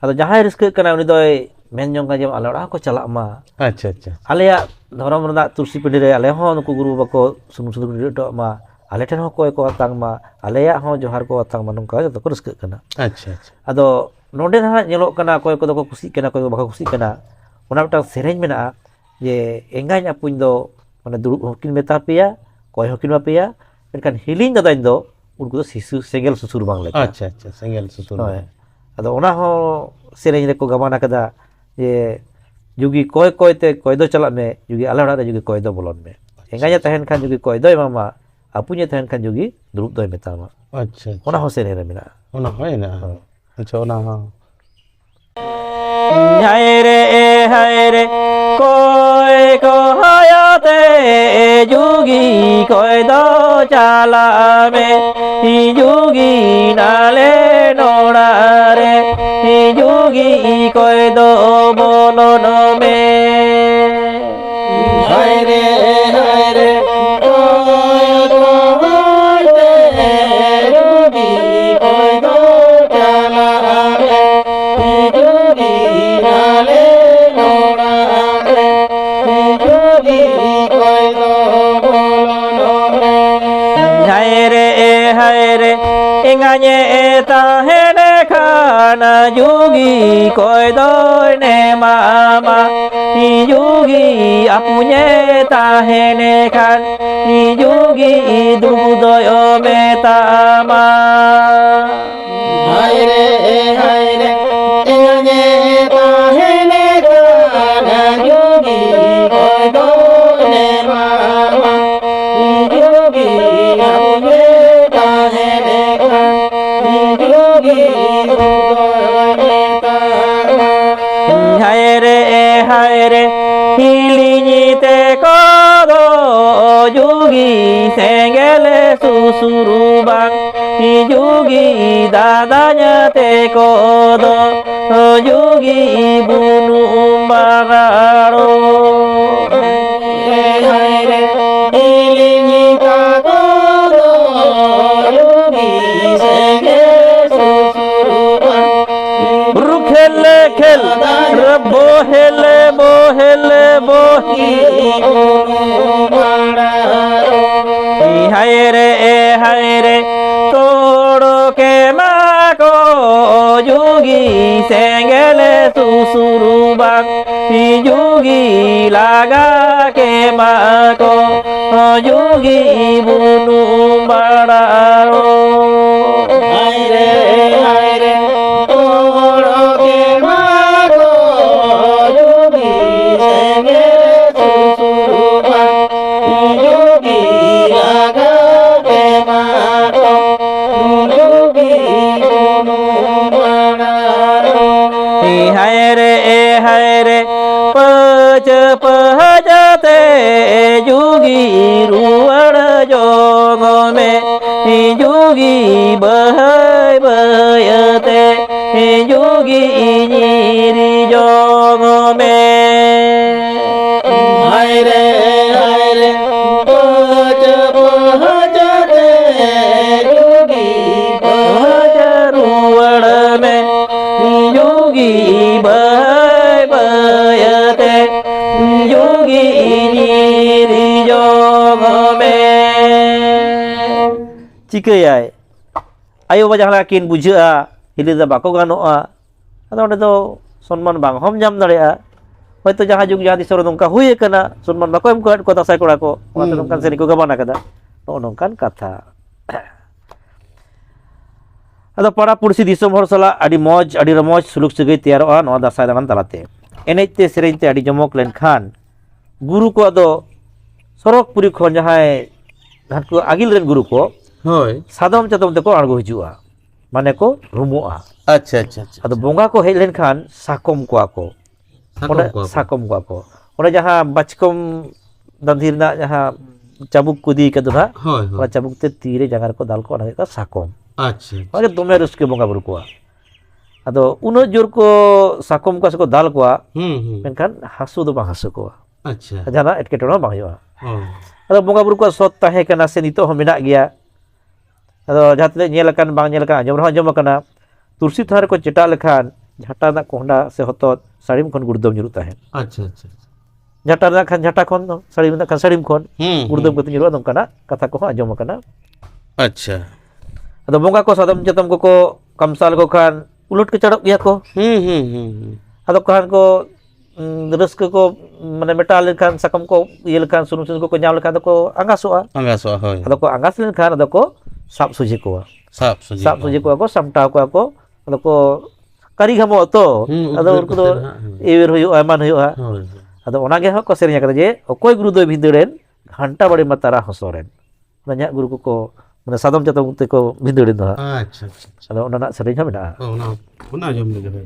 ᱟᱫᱚ ᱡᱟᱦᱟᱸᱭ ᱨᱟᱹᱥᱠᱟᱹᱜ ᱠᱟᱱᱟ, ᱩᱱᱤ ᱫᱚᱭ ᱢᱮᱱ ᱡᱚᱝ ᱠᱟᱱᱟ ᱡᱮ, "ᱟᱞᱮ ᱚᱲᱟᱜ ᱦᱚᱸᱠᱚ ᱪᱟᱞᱟᱜ ᱢᱟ, ᱟᱪᱪᱷᱟ, ᱟᱪᱪᱷᱟ᱾ ᱟᱞᱮᱭᱟᱜ ᱫᱷᱚᱨᱚᱢ ᱨᱮᱱᱟᱜ ᱛᱩᱞᱥᱤ ᱯᱤᱸᱰᱟᱹ ᱨᱮ ᱟᱞᱮ ᱦᱚᱸ ᱱᱩᱠᱩ ᱜᱩᱨᱩ ᱵᱟᱵᱟ ᱠᱚ ᱥᱩᱱᱩᱢ ᱥᱤᱸᱫᱩᱨ ᱠᱚ ᱴᱤᱰᱟᱹᱜ ᱦᱚᱴᱚᱣᱟᱜ ᱢᱟ, ᱟᱞᱮ ᱴᱷᱮᱱ ᱦᱚᱸ ᱠᱚᱭ ᱠᱚ ᱟᱛᱟᱝ ᱢᱟ, ᱟᱞᱮᱭᱟᱜ ᱦᱚᱸ ᱡᱚᱦᱟᱨ ᱠᱚ ᱟᱛᱟᱝ ᱢᱟ", ᱱᱚᱝᱠᱟ ᱡᱚᱛᱚ ᱠᱚ ᱨᱟᱹᱥᱠᱟᱹᱜ ᱠᱟᱱᱟ᱾ ᱟᱪᱪᱷᱟ, ᱟᱪᱪᱷᱟ᱾ ᱟᱫᱚ ᱱᱚᱰᱮ ᱱᱟᱦᱟᱜ ᱧᱮᱞᱚᱜ ᱠᱟᱱᱟ, ᱚᱠᱚᱭ ᱠᱚᱫᱚ ᱠᱚ ᱠᱩᱥᱤᱜ ᱠᱟᱱᱟ, ᱚᱠᱚᱭ ᱠᱚ ᱵᱟᱠᱚ ᱠᱩᱥᱤᱜ ᱠᱟᱱᱟ᱾ ᱚᱱᱟ ᱢᱤᱫᱴᱟᱝ ᱥᱮᱨᱮᱧ ᱢᱮᱱᱟᱜᱼᱟ ᱡᱮ, "ᱮᱸᱜᱟᱧ ᱟᱹᱯᱩᱧ ᱫᱚ ᱢᱟᱱᱮ ᱫᱩᱲᱩᱵ ᱦᱚᱸᱠᱤᱱ ᱢᱮᱛᱟ ᱯᱮᱭᱟ, ᱠᱚᱭ ᱦᱚᱸᱠᱤᱱ ᱮᱢᱟ ᱯᱮᱭᱟ, ᱢᱮᱱᱠᱷᱟᱱ ᱦᱤᱞᱤᱧ ᱫᱟᱫᱟᱧ ᱫᱚ ᱩᱱᱠᱩ ᱫᱚ ᱥᱤᱥᱩ, ᱥᱮᱸᱜᱮᱞ ᱥᱩᱥᱩᱨ ᱵᱟᱝ ᱞᱮᱠᱟ᱾" ᱟᱪᱪᱷᱟ, ᱟᱪᱪᱷᱟ, ᱥᱮᱸᱜᱮᱞ ᱥᱩᱥᱩᱨ ᱦᱳᱭ᱾ ᱵᱟᱝ᱾ ᱟᱫᱚ ᱚᱱᱟ ᱦᱚᱸ ᱥᱮᱨᱮᱧ ᱨᱮᱠᱚ ᱜᱟᱵᱟᱱ ᱟᱠᱟᱫᱟ ᱡᱮ, "ᱡᱩᱜᱤ ᱠᱚᱭ ᱠᱚᱭ ᱛᱮ ᱠᱚᱭ ᱫᱚ ᱪᱟᱞᱟᱜ ᱢᱮ, ᱡᱩᱜᱤ ᱟᱞᱮ ᱚᱲᱟᱜ ᱨᱮ ᱡᱩᱜᱤ ᱠᱚᱭ ᱫᱚ ᱵᱚᱞᱚᱱ ᱢᱮ᱾ ᱟᱪᱪᱷᱟ, ᱮᱸᱜᱟᱧᱮ ᱟᱪᱪᱷᱟ᱾ ᱛᱟᱦᱮᱱ ᱠᱷᱟᱱ ᱡᱩᱜᱤ ᱠᱚᱭ ᱫᱚᱭ ᱮᱢᱟᱢᱟ, ᱟᱹᱯᱩᱧᱮ ᱛᱟᱦᱮᱱ ᱠᱷᱟᱱ ᱡᱩᱜᱤ ᱫᱩᱲᱩᱵ ᱫᱚᱭ ᱢᱮᱛᱟᱢᱟ᱾" ᱟᱪᱪᱷᱟ, ᱟᱪᱪᱷᱟ᱾ ᱚᱱᱟ ᱦᱚᱸ ᱥᱮᱨᱮᱧ ᱨᱮ ᱢᱮᱱᱟᱜᱼᱟ᱾ ᱚᱱᱟ ᱦᱚᱸ ᱦᱮᱱᱟᱜᱼᱟ᱾ ᱦᱳᱭ᱾ ᱦᱟᱭ ᱨᱮ, ᱦᱟᱭ ᱨᱮ, ᱠᱚᱭ ᱠᱚ ᱦᱟᱭᱟᱛᱮ ᱡᱩᱜᱤ ᱠᱚᱭ ᱫᱚ ᱪᱟᱞᱟᱜ ᱢᱮ, ᱡᱩᱜᱤ ᱱᱟᱞᱮ ᱱᱚᱲᱟ ᱨᱮ, ᱡᱩᱜᱤ ᱠᱚᱭ ᱫᱚ ᱵᱚᱞᱚᱱ ᱢᱮ᱾ ᱦᱟᱭ ᱨᱮ, ᱦᱟᱭ ᱨᱮ, ᱚᱠᱚᱭ ᱫᱚ ᱦᱟᱭ ᱨᱮ, ᱡᱩᱜᱤ ᱠᱚᱭ ᱫᱚ ᱪᱟᱞᱟᱜ ᱢᱮ, ᱡᱩᱜᱤ ᱱᱟᱞᱮ ᱱᱚᱲᱟ ᱨᱮ, ᱡᱩᱜᱤ ᱠᱚᱭ ᱫᱚ ᱵᱚᱞᱚᱱ ᱢᱮ᱾ ᱦᱟᱭ ᱨᱮ, ᱦᱟᱭ ᱨᱮ, ᱮᱸᱜᱟᱧᱮ ᱛᱟᱦᱮᱱ ᱠᱷᱟᱱ, ᱡᱩᱜᱤ ᱠᱚᱭ ᱫᱚᱭ ᱮᱢᱟᱢᱟ᱾ ᱡᱩᱜᱤ ᱟᱹᱯᱩᱧᱮ ᱛᱟᱦᱮᱱ ᱠᱷᱟᱱ, ᱡᱩᱜᱤ ᱫᱩᱠ ᱫᱚᱭ ᱢᱮᱛᱟᱢᱟ᱾ ᱦᱟᱭ ᱨᱮ, ᱦᱟᱭ ᱨᱮ, ᱤᱧᱮ ᱛᱟᱦᱮᱸ ᱞᱮᱠᱷᱟᱱ ᱡᱩᱜᱤ ᱚᱠᱚᱭ ᱫᱚ ᱮᱢᱟᱢᱟ? ᱡᱩᱜᱤ ᱟᱢᱮ ᱛᱟᱦᱮᱸ ᱞᱮᱠᱷᱟᱱ ᱡᱩᱜᱤ ᱚᱠᱚᱭ ᱫᱚ ᱮᱢᱟᱢᱟ? ᱦᱟᱭ ᱨᱮ, ᱦᱟᱭ ᱨᱮ, ᱦᱤᱞᱤᱧ ᱛᱮᱠᱚ ᱫᱚ ᱡᱩᱜᱤ ᱥᱮᱸᱜᱮᱞ ᱥᱩᱥᱩᱨ ᱵᱟᱝ, ᱡᱩᱜᱤ ᱫᱟᱫᱟᱧ ᱛᱮᱠᱚ ᱫᱚ ᱡᱩᱜᱤ ᱵᱩᱱᱩᱢ ᱵᱟᱜᱟᱲᱚ᱾ ᱦᱟᱭ ᱨᱮ, ᱦᱤᱞᱤᱧ ᱛᱟᱠᱚ ᱫᱚ ᱡᱩᱜᱤ ᱥᱮᱸᱜᱮᱞ ᱥᱩᱥᱩᱨ ᱵᱟᱝ, ᱨᱩᱠᱷᱮᱞ ᱠᱷᱮᱞ, ᱨᱮ ᱵᱚᱦᱮᱞ, ᱵᱚᱦᱮᱞ, ᱵᱚᱦᱮᱞ᱾ ᱦᱟᱭ ᱨᱮ, ᱦᱟᱭ ᱨᱮ, ᱛᱚᱲ ᱠᱮᱢᱟ ᱠᱚ ᱡᱩᱜᱤ ᱥᱮᱸᱜᱮᱞ ᱥᱩᱥᱩᱨ ᱵᱟᱝ, ᱡᱩᱜᱤ ᱞᱟᱜᱟ ᱠᱮᱢᱟ ᱠᱚ ᱡᱩᱜᱤ ᱵᱩᱱᱩᱢ ᱵᱟᱲᱟᱨᱚ᱾ ᱦᱟᱭ ᱨᱮ, ᱦᱟᱭ ᱨᱮ, ᱛᱚᱲ ᱠᱮᱢᱟ ᱠᱚ ᱡᱩᱜᱤ ᱥᱮᱸᱜᱮᱞ ᱥᱩᱥᱩᱨ ᱵᱟᱝ, ᱡᱩᱜᱤ ᱞᱟᱜᱟ ᱠᱮᱢᱟ ᱠᱚ ᱡᱩᱜᱤ ᱵᱩᱱᱩᱢ ᱵᱟᱲᱟᱨᱚ᱾ ᱦᱟᱭ ᱨᱮ, ᱦᱟᱭ ᱨᱮ, ᱯᱟᱹᱪᱟᱹ ᱯᱟᱹᱪᱟᱹ ᱛᱮ ᱡᱩᱜᱤ ᱨᱩᱣᱟᱹᱲ ᱡᱚᱝ ᱢᱮ, ᱡᱩᱜᱤ ᱵᱟᱹᱭ ᱵᱟᱹᱭ ᱛᱮ ᱡᱩᱜᱤ ᱧᱤᱨ ᱡᱚᱝ ᱢᱮ᱾ ᱦᱟᱭ ᱨᱮ, ᱦᱟᱭ ᱨᱮ, ᱯᱟᱹᱪᱟᱹ ᱯᱟᱹᱪᱟᱹ ᱛᱮ ᱡᱩᱜᱤ ᱯᱟᱹᱪᱟᱹ ᱨᱩᱣᱟᱹᱲ ᱢᱮ, ᱡᱩᱜᱤ ᱵᱟᱹᱭ ᱵᱟᱹᱭ ᱛᱮ ᱡᱩᱜᱤ ᱧᱤᱨ ᱡᱚᱝ ᱢᱮ᱾ ᱪᱤᱠᱟᱹᱭᱟᱭ? ᱟᱭᱳ ᱵᱟᱵᱟ ᱡᱟᱦᱟᱸ ᱞᱮᱠᱟ ᱠᱤᱱ ᱵᱩᱡᱷᱟᱹᱜᱼᱟ, ᱦᱤᱞᱤ ᱫᱚ ᱵᱟᱠᱚ ᱜᱟᱱᱚᱜᱼᱟ᱾ ᱟᱫᱚ ᱚᱸᱰᱮ ᱫᱚ ᱥᱚᱱᱢᱟᱱ ᱵᱟᱝ ᱦᱚᱸᱢ ᱧᱟᱢ ᱫᱟᱲᱮᱭᱟᱜᱼᱟ᱾ ᱦᱚᱭᱛᱳ ᱡᱟᱦᱟᱸ ᱡᱩᱜᱽ ᱡᱟᱦᱟᱸ ᱫᱤᱥᱚᱢ ᱨᱮ ᱱᱚᱝᱠᱟ ᱦᱩᱭ ᱟᱠᱟᱱᱟ, ᱥᱚᱱᱢᱟᱱ ᱵᱟᱠᱚ ᱮᱢ ᱠᱟᱣᱟᱫ ᱠᱚᱣᱟ ᱫᱟᱸᱥᱟᱭ ᱠᱚᱲᱟ ᱠᱚ, ᱚᱱᱟᱛᱮ ᱦᱩᱸ, ᱱᱚᱝᱠᱟᱱ ᱦᱩᱸ᱾ ᱥᱮᱨᱮᱧ ᱠᱚ ᱜᱟᱵᱟᱱ ᱟᱠᱟᱫᱟ᱾ ᱱᱚᱜᱼᱚ ᱱᱚᱝᱠᱟᱱ ᱠᱟᱛᱷᱟ᱾ ᱟᱫᱚ ᱯᱟᱲᱟ ᱯᱩᱲᱥᱤ ᱫᱤᱥᱚᱢ ᱦᱚᱲ ᱥᱟᱞᱟᱜ ᱟᱹᱰᱤ ᱢᱚᱡᱽ, ᱟᱹᱰᱤ ᱨᱚᱢᱚᱡᱽ ᱥᱩᱞᱩᱠ ᱥᱟᱹᱜᱟᱹᱭ ᱛᱮᱭᱟᱨᱚᱜᱼᱟ ᱱᱚᱣᱟ ᱫᱟᱸᱥᱟᱭ ᱫᱟᱬᱟᱱ ᱛᱟᱞᱟᱛᱮ᱾ ᱮᱱᱮᱡ ᱛᱮ, ᱥᱮᱨᱮᱧ ᱛᱮ ᱟᱹᱰᱤ ᱡᱚᱢᱚᱠ ᱞᱮᱱᱠᱷᱟᱱ ᱜᱩᱨᱩ ᱠᱚᱣᱟᱜ ᱫᱚ ᱥᱚᱨᱚᱜᱽᱯᱩᱨᱤ ᱠᱷᱚᱱ ᱡᱟᱦᱟᱸᱭ ᱦᱟᱱᱠᱩ ᱟᱹᱜᱤᱞ ᱨᱮᱱ ᱜᱩᱨᱩ ᱠᱚ ᱦᱳᱭ᱾ ᱥᱟᱫᱚᱢ ᱪᱟᱛᱚᱢ ᱛᱮᱠᱚ ᱟᱬᱜᱚ ᱦᱤᱡᱩᱜᱼᱟ, ᱢᱟᱱᱮ ᱠᱚ ᱨᱩᱢᱩᱜᱼᱟ᱾ ᱟᱪᱪᱷᱟ, ᱟᱪᱪᱷᱟ, ᱟᱪᱪᱷᱟ᱾ ᱟᱫᱚ ᱵᱚᱸᱜᱟ ᱠᱚ ᱦᱮᱡ ᱞᱮᱱᱠᱷᱟᱱ ᱥᱟᱠᱚᱢ ᱠᱚᱣᱟ ᱠᱚ᱾ ᱥᱟᱠᱚᱢ ᱚᱸᱰᱮ ᱠᱚᱣᱟ ᱠᱚ᱾ ᱥᱟᱠᱚᱢ ᱠᱚᱣᱟ ᱠᱚ᱾ ᱚᱸᱰᱮ ᱡᱟᱦᱟᱸ ᱵᱟᱪᱠᱚᱢ ᱫᱟᱺᱫᱷᱤ ᱨᱮᱱᱟᱜ ᱡᱟᱦᱟᱸ ᱪᱟᱵᱩᱠ ᱠᱚ ᱤᱫᱤ ᱠᱟᱫ ᱫᱚ ᱱᱟᱦᱟᱜ, ᱦᱳᱭ, ᱦᱳᱭ᱾ ᱚᱱᱟ ᱪᱟᱵᱩᱠ ᱛᱮ ᱛᱤᱨᱮ ᱡᱟᱸᱜᱟ ᱨᱮᱠᱚ ᱫᱟᱞ ᱠᱚᱣᱟ, ᱚᱱᱟ ᱦᱩᱭᱩᱜ ᱠᱟᱱᱟ ᱥᱟᱠᱚᱢ᱾ ᱟᱪᱪᱷᱟ, ᱟᱪᱪᱷᱟ᱾ ᱚᱱᱟ ᱜᱮ ᱫᱚᱢᱮ ᱨᱟᱹᱥᱠᱟᱹ ᱵᱚᱸᱜᱟ ᱵᱩᱨᱩ ᱠᱚᱣᱟ᱾ ᱟᱫᱚ ᱩᱱᱟᱹᱜ ᱡᱳᱨ ᱠᱚ ᱥᱟᱠᱚᱢ ᱠᱚᱣᱟ ᱥᱮᱠᱚ ᱫᱟᱞ ᱠᱚᱣᱟ, ᱦᱩᱸ, ᱦᱩᱸ᱾ ᱢᱮᱱᱠᱷᱟᱱ ᱦᱟᱹᱥᱩ ᱫᱚ ᱵᱟᱝ ᱦᱟᱹᱥᱩ ᱠᱚᱣᱟ᱾ ᱟᱪᱪᱷᱟ᱾ ᱡᱟᱦᱟᱱᱟᱜ ᱮᱴᱠᱮᱴᱚᱬᱮ ᱦᱚᱸ ᱵᱟᱝ ᱦᱩᱭᱩᱜᱼᱟ᱾ ᱚ᱾ ᱟᱫᱚ ᱵᱚᱸᱜᱟ ᱵᱩᱨᱩ ᱠᱚᱣᱟᱜ ᱥᱚᱛ ᱛᱟᱦᱮᱸ ᱠᱟᱱᱟ ᱥᱮ ᱱᱤᱛᱚᱜ ᱦᱚᱸ ᱢᱮᱱᱟᱜ ᱜᱮᱭᱟ᱾ ᱟᱫᱚ ᱡᱟᱦᱟᱸ ᱛᱤᱱᱟᱹᱜ ᱧᱮᱞ ᱟᱠᱟᱱ, ᱵᱟᱝ ᱧᱮᱞ ᱟᱠᱟᱱ, ᱟᱸᱡᱚᱢ ᱨᱮᱦᱚᱸ ᱟᱸᱡᱚᱢ ᱟᱠᱟᱱᱟ, ᱛᱩᱞᱥᱤ ᱛᱷᱟᱱ ᱨᱮᱠᱚ ᱪᱮᱴᱟᱜ ᱞᱮᱠᱷᱟᱱ ᱡᱷᱟᱴᱟ ᱨᱮᱱᱟᱜ ᱠᱚᱸᱦᱰᱟ ᱥᱮ ᱦᱚᱛᱚᱫ ᱥᱟᱹᱲᱤᱢ ᱠᱷᱚᱱ ᱜᱩᱲᱫᱟᱹᱢ ᱧᱩᱨᱩᱜ ᱛᱟᱦᱮᱸᱫ᱾ ᱟᱪᱪᱷᱟ, ᱟᱪᱪᱷᱟ, ᱟᱪᱪᱷᱟ᱾ ᱡᱷᱟᱴᱟ ᱨᱮᱱᱟᱜ ᱠᱷᱟᱱ ᱡᱷᱟᱴᱟ ᱠᱷᱚᱱ ᱫᱚ, ᱥᱟᱹᱲᱤᱢ ᱨᱮᱱᱟᱜ ᱠᱷᱟᱱ ᱥᱟᱹᱲᱤᱢ ᱠᱷᱚᱱ ᱦᱩᱸ, ᱜᱩᱲᱫᱟᱹᱢ ᱦᱩᱸ᱾ ᱠᱟᱛᱮ ᱧᱩᱨᱩᱜᱼᱟ, ᱱᱚᱝᱠᱟᱱᱟᱜ ᱠᱟᱛᱷᱟ ᱠᱚᱦᱚᱸ ᱟᱸᱡᱚᱢ ᱟᱠᱟᱱᱟ᱾ ᱟᱪᱪᱷᱟ᱾ ᱟᱫᱚ ᱵᱚᱸᱜᱟ ᱠᱚ ᱥᱟᱫᱚᱢ ᱪᱟᱛᱚᱢ ᱠᱚᱠᱚ ᱠᱟᱢᱥᱟᱣ ᱞᱮᱠᱚ ᱠᱷᱟᱱ ᱩᱞᱟᱹᱴ ᱠᱚ ᱪᱟᱲᱚᱜ ᱜᱮᱭᱟ ᱠᱚ᱾ ᱦᱩᱸ, ᱦᱩᱸ, ᱦᱩᱸ, ᱦᱩᱸ᱾ ᱟᱫᱚ ᱠᱷᱟᱱ ᱠᱚ, ᱩᱸ, ᱨᱟᱹᱥᱠᱟᱹ ᱠᱚ, ᱢᱟᱱᱮ ᱢᱮᱴᱟᱣ ᱞᱮᱱᱠᱷᱟᱱ, ᱥᱟᱠᱟᱢ ᱠᱚ ᱤᱭᱟᱹ ᱞᱮᱠᱷᱟᱱ, ᱥᱩᱱᱩᱢ ᱥᱤᱸᱫᱩᱨ ᱠᱚ ᱧᱟᱢ ᱞᱮᱠᱷᱟᱱ ᱫᱚᱠᱚ ᱟᱸᱜᱟᱥᱚᱜᱼᱟ᱾ ᱟᱸᱜᱟᱥᱚᱜᱼᱟ, ᱦᱳᱭ᱾ ᱟᱫᱚ ᱠᱚ ᱟᱸᱜᱟᱥ ᱞᱮᱱᱠᱷᱟᱱ ᱟᱫᱚ ᱠᱚ ᱥᱟᱵ ᱥᱚᱡᱷᱮ ᱠᱚᱣᱟ᱾ ᱥᱟᱵ ᱥᱚᱡᱷᱮ ᱥᱟᱵ ᱠᱚᱣᱟ᱾ ᱥᱚᱡᱷᱮ ᱠᱚᱣᱟ ᱠᱚ, ᱥᱟᱢᱴᱟᱣ ᱠᱚᱣᱟ ᱠᱚ᱾ ᱟᱫᱚ ᱠᱚ ᱠᱟᱹᱨᱤ ᱜᱷᱟᱢᱚᱜᱼᱟ ᱛᱚ᱾ ᱦᱩᱸ, ᱟᱫᱚ ᱩᱫᱽᱜᱟᱹᱨ ᱩᱱᱠᱩ ᱫᱚ ᱠᱟᱛᱮ ᱱᱟᱦᱟᱜ, ᱦᱩᱸ᱾ ᱮᱣᱮᱨ ᱦᱩᱭᱩᱜᱼᱟ, ᱮᱢᱟᱱ ᱦᱩᱭᱩᱜᱼᱟ᱾ ᱦᱳᱭ, ᱦᱳᱭ᱾ ᱟᱫᱚ ᱚᱱᱟ ᱜᱮ ᱦᱟᱸᱜ ᱠᱚ ᱥᱮᱨᱮᱧ ᱟᱠᱟᱫᱟ ᱡᱮ, "ᱚᱠᱚᱭ ᱜᱩᱨᱩ ᱫᱚᱭ ᱵᱷᱤᱸᱫᱟᱹᱲᱮᱱ, ᱜᱷᱟᱱᱴᱟ ᱵᱟᱲᱮ ᱢᱟᱛᱟᱨᱟ ᱦᱚᱥᱚᱨᱮᱱ?" ᱚᱱᱟ ᱧᱟᱜ ᱜᱩᱨᱩ ᱠᱚᱠᱚ, ᱢᱟᱱᱮ, ᱥᱟᱫᱚᱢ ᱪᱟᱛᱚᱢ ᱛᱮᱠᱚ ᱵᱷᱤᱸᱫᱟᱹᱲᱮᱱ ᱫᱚ ᱦᱟᱸᱜ᱾ ᱟᱪᱪᱷᱟ, ᱟᱪᱪᱷᱟ, ᱟᱪᱪᱷᱟ᱾ ᱟᱫᱚ ᱚᱱᱟ ᱨᱮᱱᱟᱜ ᱥᱮᱨᱮᱧ ᱦᱚᱸ ᱢᱮᱱᱟᱜᱼᱟ᱾ ᱚ, ᱚᱱᱟ, ᱚᱱᱟ ᱟᱸᱡᱚᱢ ᱞᱮᱜᱮ ᱦᱳᱭ᱾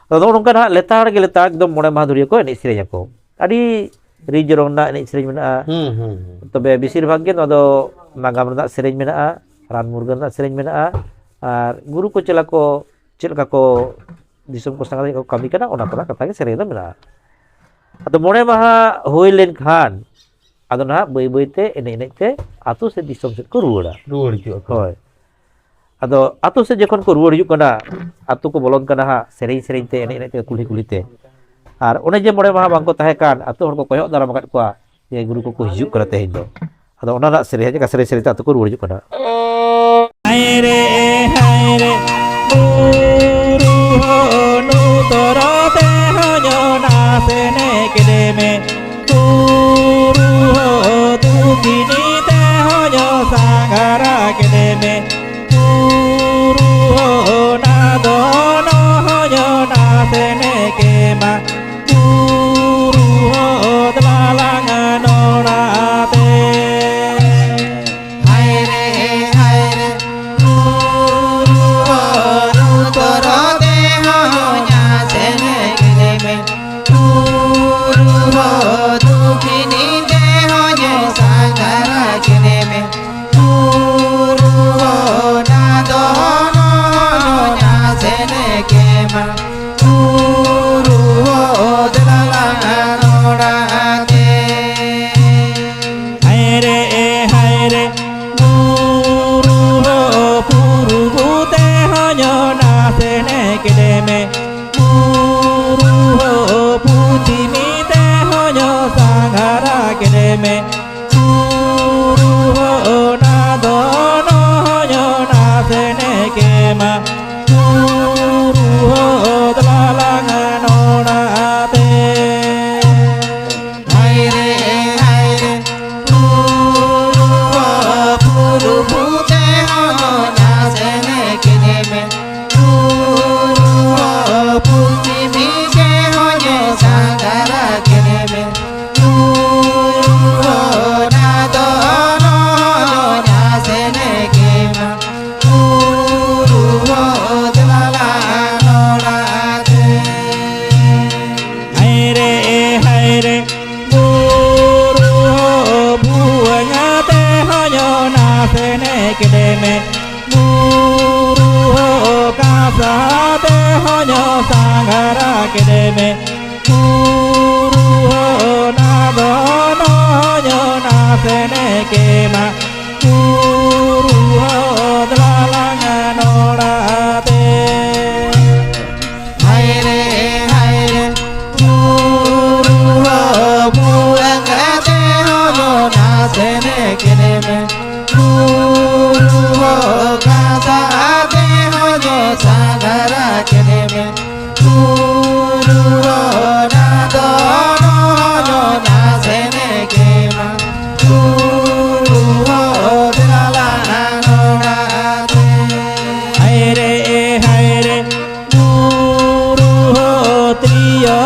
ᱟᱫᱚ ᱱᱚᱜᱼᱚ ᱱᱚᱝᱠᱟ ᱱᱟᱦᱟᱜ ᱞᱮᱛᱟᱲ ᱜᱮ ᱞᱮᱛᱟᱲ ᱮᱠᱫᱚᱢ ᱢᱚᱬᱮ ᱢᱟᱦᱟ ᱫᱷᱩᱨᱤᱭᱟᱹ ᱠᱚ ᱮᱱᱮᱡ ᱥᱮᱨᱮᱧ ᱟᱠᱚ᱾ ᱟᱹᱰᱤ ᱨᱤᱡ ᱨᱚᱝ ᱨᱮᱱᱟᱜ ᱮᱱᱮᱡ ᱥᱮᱨᱮᱧ ᱢᱮᱱᱟᱜᱼᱟ᱾ ᱦᱩᱸ, ᱦᱩᱸ, ᱦᱩᱸ᱾ ᱛᱚᱵᱮ ᱵᱮᱥᱤᱨ ᱵᱷᱟᱜᱽ ᱜᱮ ᱱᱚᱣᱟ ᱫᱚ ᱱᱟᱜᱟᱢ ᱨᱮᱱᱟᱜ ᱥᱮᱨᱮᱧ ᱢᱮᱱᱟᱜᱼᱟ, ᱨᱟᱱ ᱢᱩᱨᱜᱟᱹᱱ ᱨᱮᱱᱟᱜ ᱥᱮᱨᱮᱧ ᱢᱮᱱᱟᱜᱼᱟ, ᱟᱨ ᱜᱩᱨᱩ ᱠᱚ ᱪᱮᱞᱟ ᱠᱚ ᱪᱮᱫ ᱞᱮᱠᱟ ᱠᱚ ᱫᱤᱥᱚᱢ ᱠᱚ ᱥᱟᱸᱜᱷᱟᱨ ᱠᱚ ᱠᱟᱹᱢᱤ ᱠᱟᱱᱟ, ᱚᱱᱟ ᱠᱚᱨᱮᱱᱟᱜ ᱠᱟᱛᱷᱟ ᱜᱮ ᱥᱮᱨᱮᱧ ᱫᱚ ᱢᱮᱱᱟᱜᱼᱟ᱾ ᱟᱫᱚ ᱢᱚᱬᱮ ᱢᱟᱦᱟ ᱦᱩᱭ ᱞᱮᱱᱠᱷᱟᱱ ᱟᱫᱚ ᱱᱟᱦᱟᱜ ᱵᱟᱹᱭ ᱵᱟᱹᱭ ᱛᱮ ᱮᱱᱮᱡ ᱮᱱᱮᱡ ᱛᱮ ᱟᱹᱛᱩ ᱥᱮ ᱫᱤᱥᱚᱢ ᱥᱮᱫ ᱠᱚ ᱨᱩᱣᱟᱹᱲᱟ᱾ ᱨᱩᱣᱟᱹᱲ ᱦᱤᱡᱩᱜ ᱟᱠᱚ᱾ ᱦᱳᱭ᱾ ᱟᱫᱚ ᱟᱹᱛᱩ ᱥᱮᱫ ᱡᱚᱠᱷᱚᱱ ᱠᱚ ᱨᱩᱣᱟᱹᱲ ᱦᱤᱡᱩᱜ ᱠᱟᱱᱟ, ᱟᱹᱛᱩ ᱠᱚ ᱵᱚᱞᱚᱱ ᱠᱟᱱᱟ ᱦᱟᱸᱜ, ᱥᱮᱨᱮᱧ ᱥᱮᱨᱮᱧ ᱛᱮ, ᱮᱱᱮᱡ ᱮᱱᱮᱡ ᱛᱮ, ᱠᱩᱞᱦᱤ ᱠᱩᱞᱦᱤ ᱛᱮ᱾ ᱟᱨ ᱚᱱᱮ ᱡᱮ ᱢᱚᱬᱮ ᱢᱟᱦᱟ ᱵᱟᱝ ᱠᱚ ᱛᱟᱦᱮᱸ ᱠᱟᱱ, ᱟᱹᱛᱩ ᱦᱚᱲ ᱠᱚ ᱠᱚᱭᱚᱜ ᱫᱟᱨᱟᱢ ᱟᱠᱟᱫ ᱠᱚᱣᱟ ᱡᱮ ᱜᱩᱨᱩ ᱠᱚᱠᱚ ᱦᱤᱡᱩᱜ ᱠᱟᱱᱟ ᱛᱮᱦᱮᱧ ᱫᱚ᱾ ᱟᱫᱚ ᱚᱱᱟ ᱨᱮᱱᱟᱜ ᱥᱮᱨᱮᱧ, ᱪᱮᱠᱟ ᱥᱮᱨᱮᱧ ᱥᱮᱨᱮᱧ ᱛᱮ ᱟᱹᱛᱩ ᱠᱚ ᱨᱩᱣᱟᱹᱲ ᱦᱤᱡᱩᱜ ᱠᱟᱱᱟ᱾ ᱦᱟᱭ ᱨᱮ, ᱦᱟᱭ ᱨᱮ, ᱜᱩᱨᱩ ᱦᱚᱱᱩ ᱛᱚᱨᱚ ᱛᱮ ᱦᱚᱧᱚ ᱱᱟᱥᱮᱱᱮ ᱠᱮᱫᱮ ᱢᱮ᱾ ᱜᱩᱨᱩ ᱦᱚ ᱫᱩᱠᱷᱤᱱᱤ ᱛᱮ ᱦᱚᱧᱚ ᱥᱟᱸᱜᱷᱟᱨᱟ ᱠᱮᱫᱮ ᱢᱮ᱾ ᱜᱩᱨᱩ ᱦᱚ ᱱᱟᱫᱚᱱᱚ ᱦᱚᱧᱚ ᱱᱟᱥᱮᱱᱮ ᱠᱮᱢᱟ᱾ ᱜᱩᱨᱩ ᱦᱚ ᱫᱞᱟᱞᱟᱝ ᱱᱚᱲᱟᱛᱮ᱾ ᱦᱟᱭ ᱨᱮ, ᱦᱟᱭ ᱨᱮ, ᱜᱩᱨᱩ ᱦᱚ ᱨᱩ ᱛᱚᱨᱚ ᱛᱮ ᱦᱚᱧᱟ ᱥᱮᱱᱮ ᱠᱮᱫᱮ ᱢᱮ᱾ ᱜᱩᱨᱩ ᱦᱚ ᱫᱩᱠᱷᱤᱱᱤ ᱛᱮ ᱦᱚᱧᱮ ᱥᱟᱸᱜᱷᱟᱨᱟ ᱠᱮᱫᱮ ᱢᱮ᱾ ᱜᱩᱨᱩ ᱦᱚ ᱱᱟᱫᱚᱱᱚ ᱦᱚᱧᱟ ᱥᱮᱱᱮ ᱠᱮᱢᱟ᱾ ᱜᱩᱨᱩ ᱦᱚ ᱫᱞᱟᱞᱟᱝ ᱱᱚᱲᱟᱛᱮ᱾ ᱦᱟᱭ ᱨᱮ, ᱦᱟᱭ ᱨᱮ, ᱜᱩᱨᱩ ᱦᱚ ᱯᱩᱨᱩᱵᱩ ᱛᱮ ᱦᱚᱧᱚ ᱱᱟᱥᱮᱱᱮ ᱠᱮᱫᱮ ᱢᱮ᱾ ᱜᱩᱨᱩ ᱦᱚ ᱯᱩᱪᱷᱤᱢᱤ ᱛᱮ ᱦᱚᱧᱚ ᱥᱟᱸᱜᱷᱟᱨᱟ ᱠᱮᱫᱮ ᱢᱮ᱾ ᱜᱩᱨᱩ ᱦᱚ ᱱᱟᱫᱚᱱᱚ ᱦᱚᱧᱚ ᱱᱟᱥᱮᱱᱮ ᱠᱮᱢᱟ᱾ ᱜᱩᱨᱩ ᱦᱚ ᱫᱞᱟᱞᱟᱝ ᱱᱚᱲᱟᱛᱮ᱾ ᱦᱟᱭ ᱨᱮ, ᱦᱟᱭ ᱨᱮ, ᱜᱩᱨᱩ ᱦᱚ ᱯᱩᱨᱩᱵᱩ ᱛᱮ ᱦᱚᱧᱚ ᱱᱟᱥᱮᱱᱮ ᱠᱮᱫᱮ ᱢᱮ᱾ ᱜᱩᱨᱩ ᱦᱚ ᱯᱩᱪᱷᱤᱢᱤ ᱛᱮ ᱦᱚᱧᱮ ᱥᱟᱸᱜᱷᱟᱨᱟ ᱠᱮᱫᱮ ᱢᱮ᱾ ᱜᱩᱨᱩ ᱦᱚ ᱱᱟᱫᱚᱱᱚ ᱦᱚᱧᱚ ᱱᱟᱥᱮᱱᱮ ᱠᱮᱢᱟ᱾ ᱜᱩᱨᱩ ᱦᱚ ᱫᱞᱟᱞᱟᱝ ᱱᱚᱲᱟᱛᱮ᱾ ᱥᱟᱛᱮ ᱦᱚᱧᱚ ᱥᱟᱸᱜᱷᱟᱨᱟ ᱠᱮᱫᱮ ᱢᱮ᱾ ᱜᱩᱨᱩ ᱦᱚ ᱱᱟᱫᱚ ᱱᱚᱧᱚ ᱱᱟᱥᱮᱱᱮ ᱠᱮᱢᱟ᱾ ᱜᱩᱨᱩ ᱦᱚ ᱫᱞᱟᱞᱟᱝ ᱱᱚᱲᱟᱛᱮ᱾ ᱦᱟᱭᱨᱮ, ᱦᱟᱭᱨᱮ, ᱜᱩᱨᱩ ᱦᱚ ᱵᱩᱲᱟᱝ ᱠᱟᱛᱮ ᱦᱚᱧᱚ ᱱᱟᱥᱮᱱᱮ ᱠᱮᱫᱮ ᱢᱮ᱾ ᱜᱩᱨᱩ ᱦᱚ ᱠᱟᱥᱟ ᱛᱮ ᱦᱚᱧᱚ ᱥᱟᱸᱜᱷᱟᱨᱟ ᱠᱮᱫᱮ ᱢᱮ᱾ ᱜᱩᱨᱩ ᱦᱚ ᱱᱟᱫᱚ ᱦᱚᱧᱚ ᱱᱟᱥᱮᱱᱮ ᱠᱮᱢᱟ᱾ ᱜᱩᱨᱩ ᱦᱚ ᱫᱮᱞᱟ ᱱᱚᱲᱟᱛᱮ᱾ ᱦᱟᱭᱨᱮ, ᱦᱟᱭᱨᱮ, ᱜᱩᱨᱩ ᱦᱚ ᱛᱤᱨᱭᱳ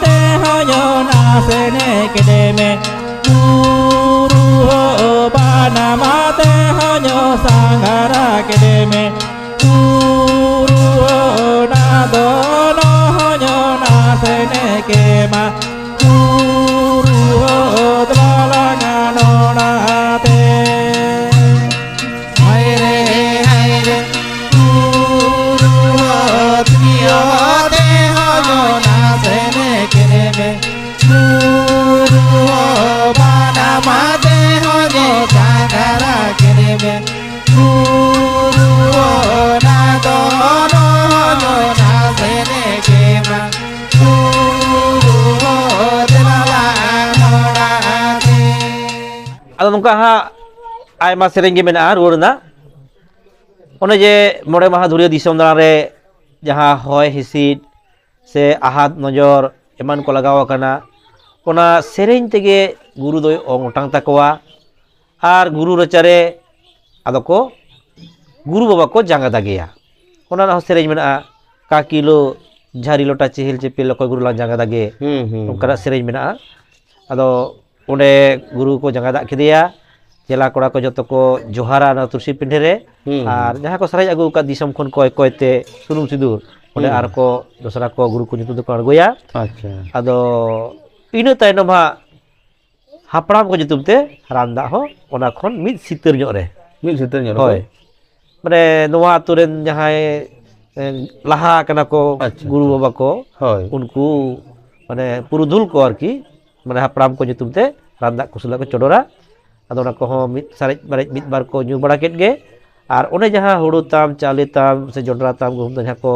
ᱛᱮ ᱦᱚᱧᱚ ᱱᱟᱥᱮᱱᱮ ᱠᱮᱫᱮ ᱢᱮ᱾ ᱜᱩᱨᱩ ᱦᱚ ᱵᱟᱱᱟᱢ ᱟᱛᱮ ᱦᱚᱧᱚ ᱥᱟᱸᱜᱷᱟᱨᱟ ᱠᱮᱫᱮ ᱢᱮ᱾ ᱜᱩᱨᱩ ᱦᱚ ᱱᱟᱫᱚ ᱦᱚᱧᱚ ᱱᱟᱥᱮᱱᱮ ᱠᱮᱢᱟ᱾ ᱜᱩᱨᱩ ᱦᱚ ᱫᱞᱟᱞᱟᱝ ᱱᱚᱲᱟᱛᱮ᱾ ᱦᱟᱭᱨᱮ, ᱦᱟᱭᱨᱮ, ᱜᱩᱨᱩ ᱦᱚ ᱛᱤᱨᱭᱳ ᱛᱮ ᱦᱚᱧᱚ ᱱᱟᱥᱮᱱᱮ ᱠᱮᱫᱮ ᱢᱮ᱾ ᱜᱩᱨᱩ ᱦᱚ ᱵᱟᱱᱟᱢ ᱟᱛᱮ ᱦᱚᱧᱚ ᱥᱟᱸᱜᱷᱟᱨᱟ ᱠᱮᱫᱮ ᱢᱮ᱾ ᱜᱩᱨᱩ ᱦᱚ ᱱᱟᱫᱚ ᱦᱚᱧᱚ ᱱᱟᱥᱮᱱᱮ ᱠᱮᱢᱟ᱾ ᱜᱩᱨᱩ ᱦᱚ ᱫᱮᱞᱟ ᱱᱚᱲᱟᱛᱮ᱾ ᱟᱫᱚ ᱱᱚᱝᱠᱟ ᱦᱟᱸᱜ ᱟᱭᱢᱟ ᱥᱮᱨᱮᱧ ᱜᱮ ᱢᱮᱱᱟᱜᱼᱟ ᱨᱩᱣᱟᱹᱲ ᱨᱮᱱᱟᱜ᱾ ᱚᱱᱮ ᱡᱮ ᱢᱚᱬᱮ ᱢᱟᱦᱟ ᱫᱷᱩᱨᱤᱭᱟᱹ ᱫᱤᱥᱚᱢ ᱫᱟᱬᱟᱱ ᱨᱮ ᱡᱟᱦᱟᱸ ᱦᱚᱭ ᱦᱤᱸᱥᱤᱫ ᱥᱮ ᱟᱦᱟᱛ ᱱᱚᱡᱚᱨ ᱮᱢᱟᱱ ᱠᱚ ᱞᱟᱜᱟᱣ ᱟᱠᱟᱱᱟ, ᱚᱱᱟ ᱥᱮᱨᱮᱧ ᱛᱮᱜᱮ ᱜᱩᱨᱩ ᱫᱚᱭ ᱚᱝ ᱚᱴᱟᱝ ᱛᱟᱠᱚᱣᱟ᱾ ᱟᱨ ᱜᱩᱨᱩ ᱨᱟᱪᱟᱨᱮ ᱟᱫᱚ ᱠᱚ ᱜᱩᱨᱩ ᱵᱟᱵᱟ ᱠᱚ ᱡᱟᱸᱜᱟ ᱫᱟᱜᱮᱭᱟ᱾ ᱚᱱᱟ ᱨᱮᱱᱟᱜ ᱦᱚᱸ ᱥᱮᱨᱮᱧ ᱢᱮᱱᱟᱜᱼᱟ, ᱠᱟᱠᱤᱞᱳ ᱡᱷᱟᱹᱨᱤ ᱞᱚᱴᱟ ᱪᱮᱦᱮᱞ ᱪᱮᱯᱮᱞ ᱚᱠᱚᱭ ᱜᱩᱨᱩ ᱞᱟᱝ ᱡᱟᱸᱜᱟ ᱫᱟᱜᱮ, ᱦᱩᱸ, ᱦᱩᱸ, ᱚᱱᱠᱟᱱᱟᱜ ᱦᱩᱸ᱾ ᱥᱮᱨᱮᱧ ᱢᱮᱱᱟᱜᱼᱟ᱾ ᱟᱫᱚ ᱚᱸᱰᱮ ᱜᱩᱨᱩ ᱠᱚ ᱡᱟᱸᱜᱟ ᱫᱟᱜ ᱠᱮᱫᱮᱭᱟ᱾ ᱪᱮᱞᱟ ᱠᱚᱲᱟ ᱠᱚ ᱡᱚᱛᱚ ᱠᱚ ᱡᱚᱦᱟᱨᱟ ᱚᱱᱟ ᱛᱩᱨᱥᱤ ᱯᱤᱸᱰᱟᱹ ᱨᱮ᱾ ᱦᱩᱸ, ᱟᱨ ᱦᱩᱸ᱾ ᱡᱟᱦᱟᱸ ᱠᱚ ᱥᱟᱨᱮᱡ ᱟᱹᱜᱩ ᱟᱠᱟᱫ ᱫᱤᱥᱚᱢ ᱠᱷᱚᱱ ᱠᱚᱭ ᱠᱚᱭ ᱛᱮ ᱥᱩᱱᱩᱢ ᱥᱤᱸᱫᱩᱨ, ᱚᱸᱰᱮ ᱦᱩᱸ᱾ ᱟᱨ ᱠᱚ ᱫᱚᱥᱨᱟ ᱠᱚ ᱜᱩᱨᱩ ᱠᱚ ᱧᱩᱛᱩᱢ ᱛᱮᱠᱚ ᱟᱬᱜᱚᱭᱟ᱾ ᱟᱪᱪᱷᱟ᱾ ᱟᱫᱚ ᱤᱱᱟᱹ ᱛᱟᱭᱱᱚᱢ ᱦᱟᱸᱜ ᱦᱟᱯᱲᱟᱢ ᱠᱚ ᱧᱩᱛᱩᱢ ᱛᱮ ᱨᱟᱱ ᱫᱟᱜ ᱦᱚᱸ ᱚᱱᱟ ᱠᱷᱚᱱ ᱢᱤᱫ ᱥᱤᱛᱟᱹᱨ ᱧᱚᱜ ᱨᱮ᱾ ᱢᱤᱫ ᱥᱤᱛᱟᱹᱨ ᱧᱚᱜ ᱨᱮ᱾ ᱦᱳᱭ᱾ ᱢᱟᱱᱮ ᱱᱚᱣᱟ ᱟᱛᱳ ᱨᱮᱱ ᱡᱟᱦᱟᱸᱭ ᱮ, ᱞᱟᱦᱟ ᱠᱟᱱᱟ ᱠᱚ, ᱟᱪᱪᱷᱟ, ᱜᱩᱨᱩ ᱵᱟᱵᱟ ᱠᱚ, ᱦᱳᱭ᱾ ᱩᱱᱠᱩ ᱢᱟᱱᱮ ᱯᱩᱨᱩᱫᱷᱩᱞ ᱠᱚ ᱟᱨᱠᱤ, ᱢᱟᱱᱮ ᱦᱟᱯᱲᱟᱢ ᱠᱚ ᱧᱩᱛᱩᱢ ᱛᱮ ᱨᱟᱱ ᱫᱟᱜ ᱠᱚ ᱥᱩᱞᱟ ᱠᱚ ᱪᱚᱰᱚᱨᱟ᱾ ᱟᱫᱚ ᱚᱱᱟ ᱠᱚᱦᱚᱸ ᱢᱤᱫ ᱥᱟᱨᱮᱡ ᱵᱟᱨᱮᱡ ᱢᱤᱫ ᱵᱟᱨ ᱠᱚ ᱧᱩ ᱵᱟᱲᱟ ᱠᱮᱫ ᱜᱮ᱾ ᱟᱨ ᱚᱱᱮ ᱡᱟᱦᱟᱸ ᱦᱩᱲᱩ ᱛᱟᱢ, ᱪᱟᱣᱞᱮ ᱛᱟᱢ, ᱥᱮ ᱡᱚᱱᱰᱨᱟ ᱛᱟᱢ, ᱜᱩᱦᱩᱢ ᱛᱟᱢ, ᱡᱟᱦᱟᱸ ᱠᱚ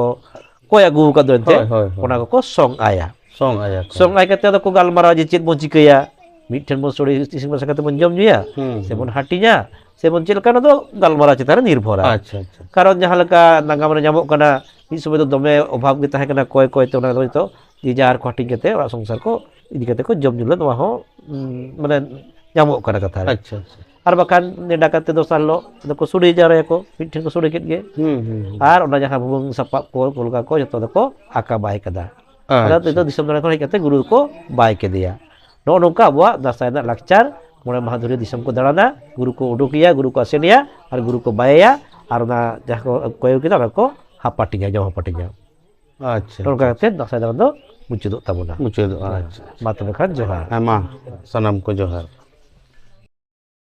ᱠᱚᱭ ᱟᱹᱜᱩ ᱟᱠᱟᱫ ᱫᱚ ᱮᱱᱛᱮ, ᱦᱳᱭ, ᱦᱳᱭ, ᱦᱳᱭ᱾ ᱚᱱᱟ ᱠᱚᱠᱚ ᱥᱚᱝ ᱟᱭᱟ᱾ ᱥᱚᱝ ᱟᱭᱟ ᱠᱚ᱾ ᱥᱚᱝ ᱟᱭ ᱠᱟᱛᱮ ᱟᱫᱚ ᱠᱚ ᱜᱟᱞᱢᱟᱨᱟᱣᱟ ᱡᱮ ᱪᱮᱫ ᱵᱚᱱ ᱪᱤᱠᱟᱹᱭᱟ, ᱢᱤᱫᱴᱷᱮᱱ ᱵᱚᱱ ᱥᱚᱲᱮ ᱤᱥᱤᱱ ᱵᱟᱥᱟ ᱠᱟᱛᱮ ᱵᱚᱱ ᱡᱚᱢ ᱧᱩᱭᱟ, ᱦᱩᱸ, ᱥᱮ ᱦᱩᱸ᱾ ᱵᱚᱱ ᱦᱟᱹᱴᱤᱧᱟ, ᱥᱮ ᱵᱚᱱ ᱪᱮᱫ ᱞᱮᱠᱟ, ᱚᱱᱟ ᱫᱚ ᱜᱟᱞᱢᱟᱨᱟᱣ ᱪᱮᱛᱟᱱ ᱨᱮ ᱱᱤᱨᱵᱷᱚᱨᱟ᱾ ᱟᱪᱪᱷᱟ, ᱟᱪᱪᱷᱟ᱾ ᱠᱟᱨᱚᱱ ᱡᱟᱦᱟᱸ ᱞᱮᱠᱟ ᱱᱟᱜᱟᱢ ᱨᱮ ᱧᱟᱢᱚᱜ ᱠᱟᱱᱟ, ᱢᱤᱫ ᱥᱚᱢᱚᱭ ᱫᱚ ᱫᱚᱢᱮ ᱚᱵᱷᱟᱵᱽ ᱜᱮ ᱛᱟᱦᱮᱸ ᱠᱟᱱᱟ, ᱠᱚᱭ ᱠᱚᱭ ᱛᱮ ᱚᱱᱟ ᱫᱚ ᱱᱤᱛᱚᱜ ᱡᱮ ᱡᱟᱦᱟᱨ ᱠᱚ ᱦᱟᱹᱴᱤᱧ ᱠᱟᱛᱮ ᱚᱲᱟᱜ ᱥᱚᱝᱥᱟᱨ ᱠᱚ ᱤᱫᱤ ᱠᱟᱛᱮ ᱠᱚ ᱡᱚᱢ ᱧᱩ ᱞᱮᱫ, ᱱᱚᱣᱟ ᱦᱚᱸ, ᱩᱸ, ᱢᱟᱱᱮ ᱧᱟᱢᱚᱜ ᱠᱟᱱᱟ ᱠᱟᱛᱷᱟ ᱨᱮ᱾ ᱟᱪᱪᱷᱟ, ᱟᱪᱪᱷᱟ᱾ ᱟᱨ ᱵᱟᱠᱷᱟᱱ ᱱᱮᱰᱟ ᱠᱟᱛᱮ ᱫᱚᱥᱟᱨ ᱦᱤᱞᱳᱜ ᱫᱚᱠᱚ ᱥᱚᱲᱮ ᱡᱟᱣᱨᱟᱭᱟᱠᱚ, ᱢᱤᱫᱴᱷᱮᱱ ᱠᱚ ᱥᱚᱲᱮ ᱠᱮᱫ ᱜᱮ᱾ ᱦᱩᱸ, ᱦᱩᱸ, ᱦᱩᱸ᱾ ᱟᱨ ᱚᱱᱟ ᱡᱟᱦᱟᱸ ᱵᱷᱩᱣᱟᱹᱝ ᱥᱟᱯᱟᱵ ᱠᱚ, ᱠᱚᱞᱜᱟ ᱠᱚ, ᱡᱚᱛᱚ ᱫᱚᱠᱚ ᱟᱠᱟ ᱵᱟᱭ ᱠᱟᱫᱟ᱾ ᱟᱫᱚ ᱟᱪᱪᱷᱟ᱾ ᱱᱤᱛᱚᱜ ᱫᱤᱥᱚᱢ ᱫᱟᱬᱟᱱ ᱠᱷᱚᱱ ᱦᱮᱡ ᱠᱟᱛᱮ ᱜᱩᱨᱩ ᱠᱚ ᱵᱟᱭ ᱠᱮᱫᱮᱭᱟ᱾ ᱱᱚᱜᱼᱚ ᱱᱚᱝᱠᱟ ᱟᱵᱚᱣᱟᱜ ᱫᱟᱸᱥᱟᱭ ᱨᱮᱱᱟᱜ ᱞᱟᱠᱪᱟᱨ, ᱢᱚᱬᱮ ᱢᱟᱦᱟ ᱫᱷᱚᱨᱮ ᱫᱤᱥᱚᱢ ᱠᱚ ᱫᱟᱬᱟᱱᱟ, ᱜᱩᱨᱩ ᱠᱚ ᱩᱰᱩᱠᱮᱭᱟ, ᱜᱩᱨᱩ ᱠᱚ ᱟᱥᱮᱱᱮᱭᱟ, ᱟᱨ ᱜᱩᱨᱩ ᱠᱚ ᱵᱟᱭᱮᱭᱟ, ᱟᱨ ᱚᱱᱟ ᱡᱟᱦᱟᱸ ᱠᱚ ᱠᱚᱭ ᱠᱮᱫᱟ, ᱚᱱᱟ ᱠᱚ ᱦᱟᱯᱟᱴᱤᱧᱟ, ᱡᱚᱢ ᱦᱟᱯᱟᱴᱤᱧᱟ᱾ ᱟᱪᱪᱷᱟ, ᱱᱚᱝᱠᱟ ᱟᱪᱪᱷᱟ᱾ ᱠᱟᱛᱮ ᱫᱟᱸᱥᱟᱭ ᱫᱟᱬᱟᱱ ᱫᱚ ᱢᱩᱪᱟᱹᱫᱚᱜ ᱛᱟᱵᱚᱱᱟ᱾ ᱢᱩᱪᱟᱹᱫᱚᱜᱼᱟ, ᱟᱪᱪᱷᱟ᱾ ᱢᱟ ᱛᱚᱵᱮ ᱠᱷᱟᱱ ᱡᱚᱦᱟᱨ᱾ ᱦᱮᱸ, ᱢᱟ ᱥᱟᱱᱟᱢ ᱠᱚ ᱡᱚᱦᱟᱨ᱾